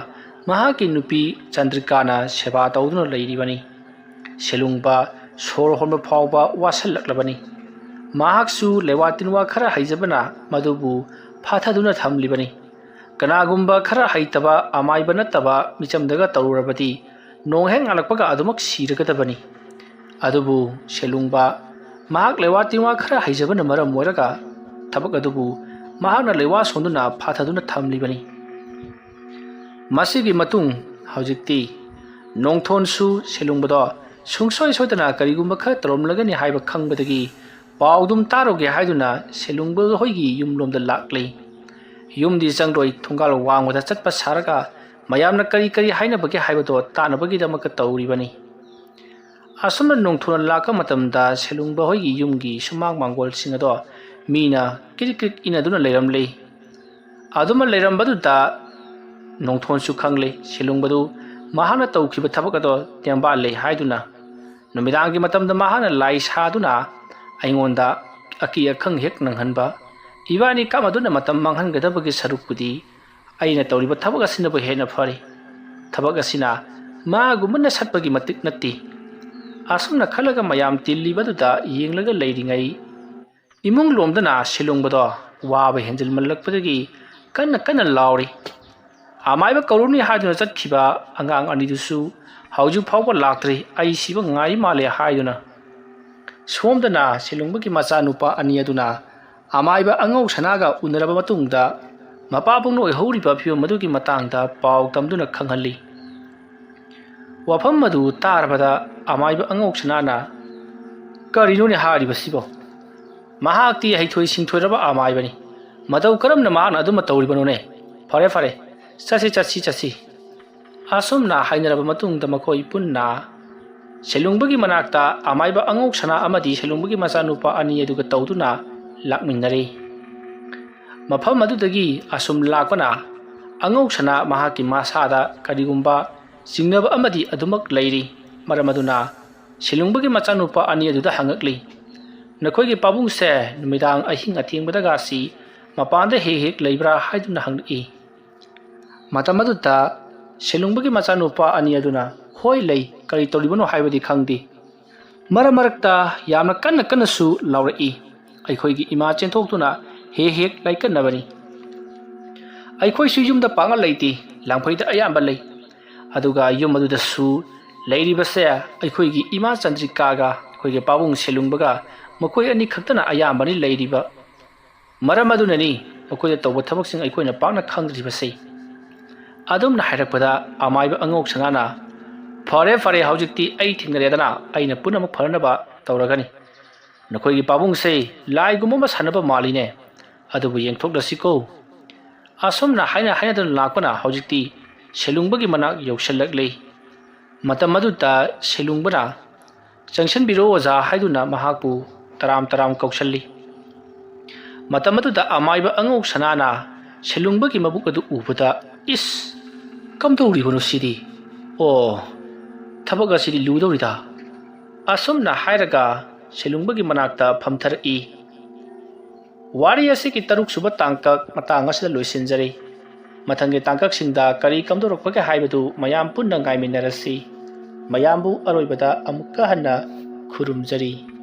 ꯃꯍꯥꯛꯀꯤ ꯅꯨꯄꯤ ꯆꯟꯗ꯭ꯔꯤꯀꯥꯅ ꯁꯦꯕꯥ ꯇꯧꯗꯨꯅ ꯂꯩꯔꯤꯕꯅꯤ꯫ ꯁꯦꯂꯨꯡꯕ ꯁꯣꯔ ꯍꯣꯟꯕ ꯐꯥꯎꯕ ꯋꯥꯁꯤꯜꯂꯛꯂꯕꯅꯤ꯫ ꯃꯍꯥꯛꯁꯨ ꯂꯩꯋꯥ ꯇꯤꯟꯋꯥ ꯈꯔ ꯍꯩꯖꯕꯅ ꯃꯗꯨꯕꯨ ꯐꯥꯊꯗꯨꯅ ꯊꯝꯂꯤꯕꯅꯤ꯫ ꯀꯅꯥꯒꯨꯝꯕ ꯈꯔ ꯍꯩꯇꯕ ꯑꯃꯥꯏꯕ ꯅꯠꯇꯕ ꯃꯤꯆꯝꯗꯒ ꯇꯧꯔꯨꯔꯕꯗꯤ ꯅꯣꯡ ꯍꯦꯛ ꯉꯥꯜꯂꯛꯄꯒ ꯑꯗꯨꯃꯛ ꯁꯤꯔꯒꯗꯕꯅꯤ꯫ ꯑꯗꯨꯕꯨ ꯁꯦꯂꯨꯡꯕ ꯃꯍꯥꯛ ꯂꯩꯋꯥ ꯇꯤꯟꯋꯥ ꯈꯔ ꯍꯩꯖꯕꯅ ꯃꯔꯝ ꯑꯣꯏꯔꯒ ꯊꯕꯛ ꯑꯗꯨꯕꯨ ꯃꯍꯥꯛꯅ ꯂꯩꯋꯥ ꯁꯣꯟꯗꯨꯅ ꯐꯥꯊꯗꯨꯅ ꯊꯝꯂꯤꯕꯅꯤ꯫ ꯃꯁꯤꯒꯤ ꯃꯇꯨꯡ ꯍꯧꯖꯤꯛꯇꯤ ꯅꯣꯡꯊꯣꯟꯁꯨ ꯁꯦꯂꯨꯡꯕꯗꯣ ꯁꯨꯡꯁꯣꯏ ꯁꯣꯏꯗꯅ ꯀꯔꯤꯒꯨꯝꯕ ꯈꯔ ꯇꯧꯔꯝꯂꯒꯅꯤ ꯍꯥꯏꯕ ꯈꯪꯕꯗꯒꯤ ꯄꯥꯎꯗꯨꯝ ꯇꯥꯔꯨꯒꯦ ꯍꯥꯏꯗꯨꯅ ꯁꯦꯂꯨꯡꯕ ꯍꯣꯏꯒꯤ ꯌꯨꯝꯂꯣꯝꯗ ꯂꯥꯛꯂꯤ꯫ ꯌꯨꯝꯗꯤ ꯆꯪꯂꯣꯏ, ꯊꯣꯡꯒꯥꯜ ꯋꯥꯡꯃꯗ ꯆꯠꯄ ꯁꯥꯔꯒ ꯃꯌꯥꯝꯅ ꯀꯔꯤ ꯀꯔꯤ ꯍꯥꯏꯅꯕꯒꯦ ꯍꯥꯏꯕꯗꯣ ꯇꯥꯅꯕꯒꯤꯗꯃꯛꯇ ꯇꯧꯔꯤꯕꯅꯤ꯫ ꯑꯁꯨꯝꯅ ꯅꯣꯡꯊꯣꯟꯅ ꯂꯥꯛꯄ ꯃꯇꯝꯗ ꯁꯦꯂꯨꯡꯕ ꯍꯣꯏꯒꯤ ꯌꯨꯝꯒꯤ ꯁꯨꯃꯥꯡ ꯃꯥꯡꯒꯣꯜꯁꯤꯡ ꯑꯗꯣ ꯃꯤꯅ ꯀ꯭ꯔꯤꯛ ꯀ꯭ꯔꯤꯛ ꯏꯟꯅꯗꯨꯅ ꯂꯩꯔꯝꯂꯤ꯫ ꯑꯗꯨꯃ ꯂꯩꯔꯝꯕꯗꯨꯗ ꯅꯣꯡꯊꯣꯟꯁꯨ ꯈꯪꯂꯦ, ꯁꯦꯂꯨꯡꯕꯗꯨ ꯃꯍꯥꯛꯅ ꯇꯧꯈꯤꯕ ꯊꯕꯛ ꯑꯗꯣ ꯇꯦꯝꯕꯥꯜꯂꯦ ꯍꯥꯏꯗꯨꯅ꯫ ꯅꯨꯃꯤꯗꯥꯡꯒꯤ ꯃꯇꯝꯗ ꯃꯍꯥꯛꯅ ꯂꯥꯏ ꯁꯥꯗꯨꯅ ꯑꯩꯉꯣꯟꯗ ꯑꯀꯤ ꯑꯈꯪ ꯍꯦꯛ ꯅꯪꯍꯟꯕ, ꯏꯕꯥꯅꯤ ꯀꯥꯞꯅꯗꯨꯅ ꯃꯇꯝ ꯃꯥꯡꯍꯟꯒꯗꯕꯒꯤ ꯁꯔꯨꯛꯄꯨꯗꯤ ꯑꯩꯅ ꯇꯧꯔꯤꯕ ꯊꯕꯛ ꯑꯁꯤꯅꯕꯨ ꯍꯦꯟꯅ ꯐꯔꯤ꯫ ꯊꯕꯛ ꯑꯁꯤꯅ ꯃꯥꯒꯨꯝꯕꯅ ꯁꯠꯄꯒꯤ ꯃꯇꯤꯛ ꯅꯠꯇꯦ꯫ ꯑꯁꯨꯝꯅ ꯈꯜꯂꯒ ꯃꯌꯥꯝ ꯇꯤꯜꯂꯤꯕꯗꯨꯗ ꯌꯦꯡꯂꯒ ꯂꯩꯔꯤꯉꯩ, ꯏꯃꯨꯡ ꯂꯣꯝꯗꯅ ꯁꯦꯂꯨꯡꯕꯗꯣ ꯋꯥꯕ ꯍꯦꯟꯖꯤꯟꯃꯜꯂꯛꯄꯗꯒꯤ ꯀꯟꯅ ꯀꯟꯅ ꯂꯥꯎꯔꯤ꯫ ꯑꯃꯥꯏꯕ ꯀꯧꯔꯨꯅꯤ ꯍꯥꯏꯗꯨꯅ ꯆꯠꯈꯤꯕ ꯑꯉꯥꯡ ꯑꯅꯤꯗꯨꯁꯨ ꯍꯧꯖꯤꯛ ꯐꯥꯎꯕ ꯂꯥꯛꯇ꯭ꯔꯤ, ꯑꯩ ꯁꯤꯕ ꯉꯥꯏꯔꯤ ꯃꯥꯜꯂꯦ ꯍꯥꯏꯗꯨꯅ꯫ ꯁꯣꯝꯗꯅ ꯁꯦꯂꯨꯡꯕꯒꯤ ꯃꯆꯥꯅꯨꯄꯥ ꯑꯅꯤ ꯑꯗꯨꯅ ꯑꯃꯥꯏꯕ ꯑꯉꯧ ꯁꯅꯥꯒ ꯎꯅꯔꯕ ꯃꯇꯨꯡꯗ ꯃꯄꯥꯕꯨꯡꯅ ꯑꯣꯏꯍꯧꯔꯤꯕ ꯐꯤꯕꯝ ꯑꯗꯨꯒꯤ ꯃꯇꯥꯡꯗ ꯄꯥꯎ ꯇꯝꯗꯨꯅ ꯈꯪꯍꯜꯂꯤ꯫ ꯋꯥꯐꯝ ꯑꯗꯨ ꯇꯥꯔꯕꯗ ꯑꯃꯥꯏꯕ ꯑꯉꯧ ꯁꯅꯥꯅ, "ꯀꯔꯤꯅꯣꯅꯦ ꯍꯥꯏꯔꯤꯕꯁꯤꯕꯣ? ꯃꯍꯥꯛꯇꯤ ꯍꯩꯊꯣꯏ ꯁꯤꯡꯊꯣꯏꯔꯕ ꯑꯃꯥꯏꯕꯅꯤ꯫ ꯃꯇꯧ ꯀꯔꯝꯅ ꯃꯍꯥꯛꯅ ꯑꯗꯨꯝꯕ ꯇꯧꯔꯤꯕꯅꯣꯅꯦ? ꯐꯔꯦ, ꯐꯔꯦ, ꯆꯠꯁꯤ, ꯆꯠꯁꯤ, ꯆꯠꯁꯤ꯫" ꯑꯁꯨꯝꯅ ꯍꯥꯏꯅꯔꯕ ꯃꯇꯨꯡꯗ ꯃꯈꯣꯏ ꯄꯨꯟꯅ ꯁꯦꯂꯨꯡꯕꯒꯤ ꯃꯅꯥꯛꯇ ꯑꯃꯥꯏꯕ ꯑꯉꯧ ꯁꯅꯥ ꯑꯃꯗꯤ ꯁꯦꯂꯨꯡꯕꯒꯤ ꯃꯆꯥꯅꯨꯄꯥ ꯑꯅꯤ ꯑꯗꯨꯒ ꯇꯧꯗꯨꯅ ꯂꯥꯛꯃꯤꯟꯅꯔꯦ꯫ ꯃꯐꯝ ꯑꯗꯨꯗꯒꯤ ꯑꯁꯨꯝ ꯂꯥꯛꯄꯅ ꯑꯉꯧ ꯁꯅꯥ ꯃꯍꯥꯛꯀꯤ ꯃꯁꯥꯗ ꯀꯔꯤꯒꯨꯝꯕ ꯆꯤꯡꯅꯕ ꯑꯃꯗꯤ ꯑꯗꯨꯃꯛ ꯂꯩꯔꯤ꯫ ꯃꯔꯝ ꯑꯗꯨꯅ ꯁꯦꯂꯨꯡꯕꯒꯤ ꯃꯆꯥꯅꯨꯄꯥ ꯑꯅꯤ ꯑꯗꯨꯗ ꯍꯪꯉꯛꯂꯤ, "ꯅꯈꯣꯏꯒꯤ ꯄꯥꯕꯨꯡꯁꯦ ꯅꯨꯃꯤꯗꯥꯡ ꯑꯍꯤꯡ ꯑꯊꯦꯡꯕꯗꯒꯁꯤ ꯃꯄꯥꯟꯗ ꯍꯦꯛ ꯍꯦꯛ ꯂꯩꯕ꯭ꯔꯥ?" ꯍꯥꯏꯗꯨꯅ ꯍꯪꯂꯛꯏ꯫ ꯃꯇꯝ ꯑꯗꯨꯗ ꯁꯦꯂꯨꯡꯕꯒꯤ ꯃꯆꯥꯅꯨꯄꯥ ꯑꯅꯤ ꯑꯗꯨꯅ, "ꯍꯣꯏ ꯂꯩ, ꯀꯔꯤ ꯇꯧꯔꯤꯕꯅꯣ ꯍꯥꯏꯕꯗꯤ ꯈꯪꯗꯦ꯫ ꯃꯔꯛ ꯃꯔꯛꯇ ꯌꯥꯝꯅ ꯀꯟꯅ ꯀꯟꯅꯁꯨ ꯂꯥꯎꯔꯛꯏ꯫ ꯑꯩꯈꯣꯏꯒꯤ ꯏꯃꯥ ꯆꯦꯟꯊꯣꯛꯇꯨꯅ ꯍꯦꯛ ꯍꯦꯛ ꯂꯥꯏꯀꯠꯅꯕꯅꯤ꯫ ꯑꯩꯈꯣꯏꯁꯨ ꯌꯨꯝꯗ ꯄꯥꯛꯅ ꯂꯩꯇꯦ, ꯂꯥꯡꯐꯩꯗ ꯑꯌꯥꯝꯕ ꯂꯩ꯫ ꯑꯗꯨꯒ ꯌꯨꯝ ꯑꯗꯨꯗꯁꯨ ꯂꯩꯔꯤꯕꯁꯦ ꯑꯩꯈꯣꯏꯒꯤ ꯏꯃꯥ ꯆꯟꯗ꯭ꯔꯤꯀꯥꯒ ꯑꯩꯈꯣꯏꯒꯤ ꯄꯥꯕꯨꯡ ꯁꯦꯂꯨꯡꯕꯒ, ꯃꯈꯣꯏ ꯑꯅꯤ ꯈꯛꯇꯅ ꯑꯌꯥꯝꯕꯅꯤ ꯂꯩꯔꯤꯕ꯫ ꯃꯔꯝ ꯑꯗꯨꯅꯅꯤ ꯃꯈꯣꯏꯗ ꯇꯧꯕ ꯊꯕꯛꯁꯤꯡ ꯑꯩꯈꯣꯏꯅ ꯄꯥꯛꯅ ꯈꯪꯗ꯭ꯔꯤꯕꯁꯤ꯫ ꯑꯗꯨꯝꯅ ꯍꯥꯏꯔꯛꯄꯗ ꯑꯃꯥꯏꯕ ꯑꯉꯧ ꯁꯅꯥꯅ, "ꯐꯔꯦ, ꯐꯔꯦ, ꯍꯧꯖꯤꯛꯇꯤ ꯑꯩ ꯊꯦꯡꯅꯔꯦꯗꯅ, ꯑꯩꯅ ꯄꯨꯝꯅꯃꯛ ꯐꯅꯅꯕ ꯇꯧꯔꯒꯅꯤ꯫ ꯅꯈꯣꯏꯒꯤ ꯄꯥꯕꯨꯡꯁꯦ ꯂꯥꯏꯒꯨꯝꯕ ꯑꯃ ꯁꯥꯟꯅꯕ ꯃꯥꯜꯂꯤꯅꯦ꯫ ꯑꯗꯨꯕꯨ ꯌꯦꯡꯊꯣꯛꯂꯁꯤꯀꯣ꯫" ꯑꯁꯨꯝꯅ ꯍꯥꯏꯅ ꯍꯥꯏꯅꯗꯨꯅ ꯂꯥꯛꯄꯅ ꯍꯧꯖꯤꯛꯇꯤ ꯁꯦꯂꯨꯡꯕꯒꯤ ꯃꯅꯥꯛ ꯌꯧꯁꯤꯜꯂꯛꯂꯤ꯫ ꯃꯇꯝ ꯑꯗꯨꯗ ꯁꯦꯂꯨꯡꯕꯅ, "ꯆꯪꯁꯤꯟꯕꯤꯔꯣ ꯑꯣꯖꯥ" ꯍꯥꯏꯗꯨꯅ ꯃꯍꯥꯛꯄꯨ ꯇꯔꯥꯝ ꯇꯔꯥꯝ ꯀꯧꯁꯜꯂꯤ꯫ ꯃꯇꯝ ꯑꯗꯨꯗ ꯑꯃꯥꯏꯕ ꯑꯉꯧ ꯁꯅꯥꯅ ꯁꯦꯂꯨꯡꯕꯒꯤ ꯃꯕꯨꯛ ꯑꯗꯨ ꯎꯕꯗ, "ꯏꯁ, ꯀꯝꯗꯧꯔꯤꯕꯅꯣ ꯁꯤꯗꯤ? ꯑꯣ, ꯊꯕꯛ ꯑꯁꯤꯗꯤ ꯂꯨꯗꯧꯔꯤꯗ"꯫ ꯑꯁꯨꯝꯅ ꯍꯥꯏꯔꯒ ꯁꯦꯂꯨꯡꯕꯒꯤ ꯃꯅꯥꯛꯇ ꯐꯝꯊꯔꯛꯏ꯫ ꯋꯥꯔꯤ ꯑꯁꯤꯒꯤ ꯇꯔꯨꯛ ꯁꯨꯕ ꯇꯥꯡꯀꯛ ꯃꯇꯥꯡ ꯑꯁꯤꯗ ꯂꯣꯏꯁꯤꯟꯖꯔꯤ꯫ ꯃꯊꯪꯒꯤ ꯇꯥꯡꯀꯛꯁꯤꯡꯗ ꯀꯔꯤ ꯀꯝꯗꯧꯔꯛꯄꯒꯦ ꯍꯥꯏꯕꯗꯨ ꯃꯌꯥꯝ ꯄꯨꯟꯅ ꯉꯥꯏꯃꯤꯟꯅꯔꯁꯤ꯫ ꯃꯌꯥꯝꯕꯨ ꯑꯔꯣꯏꯕꯗ ꯑꯃꯨꯛꯀ ꯍꯟꯅ ꯈꯨꯔꯨꯝꯖꯔꯤ꯫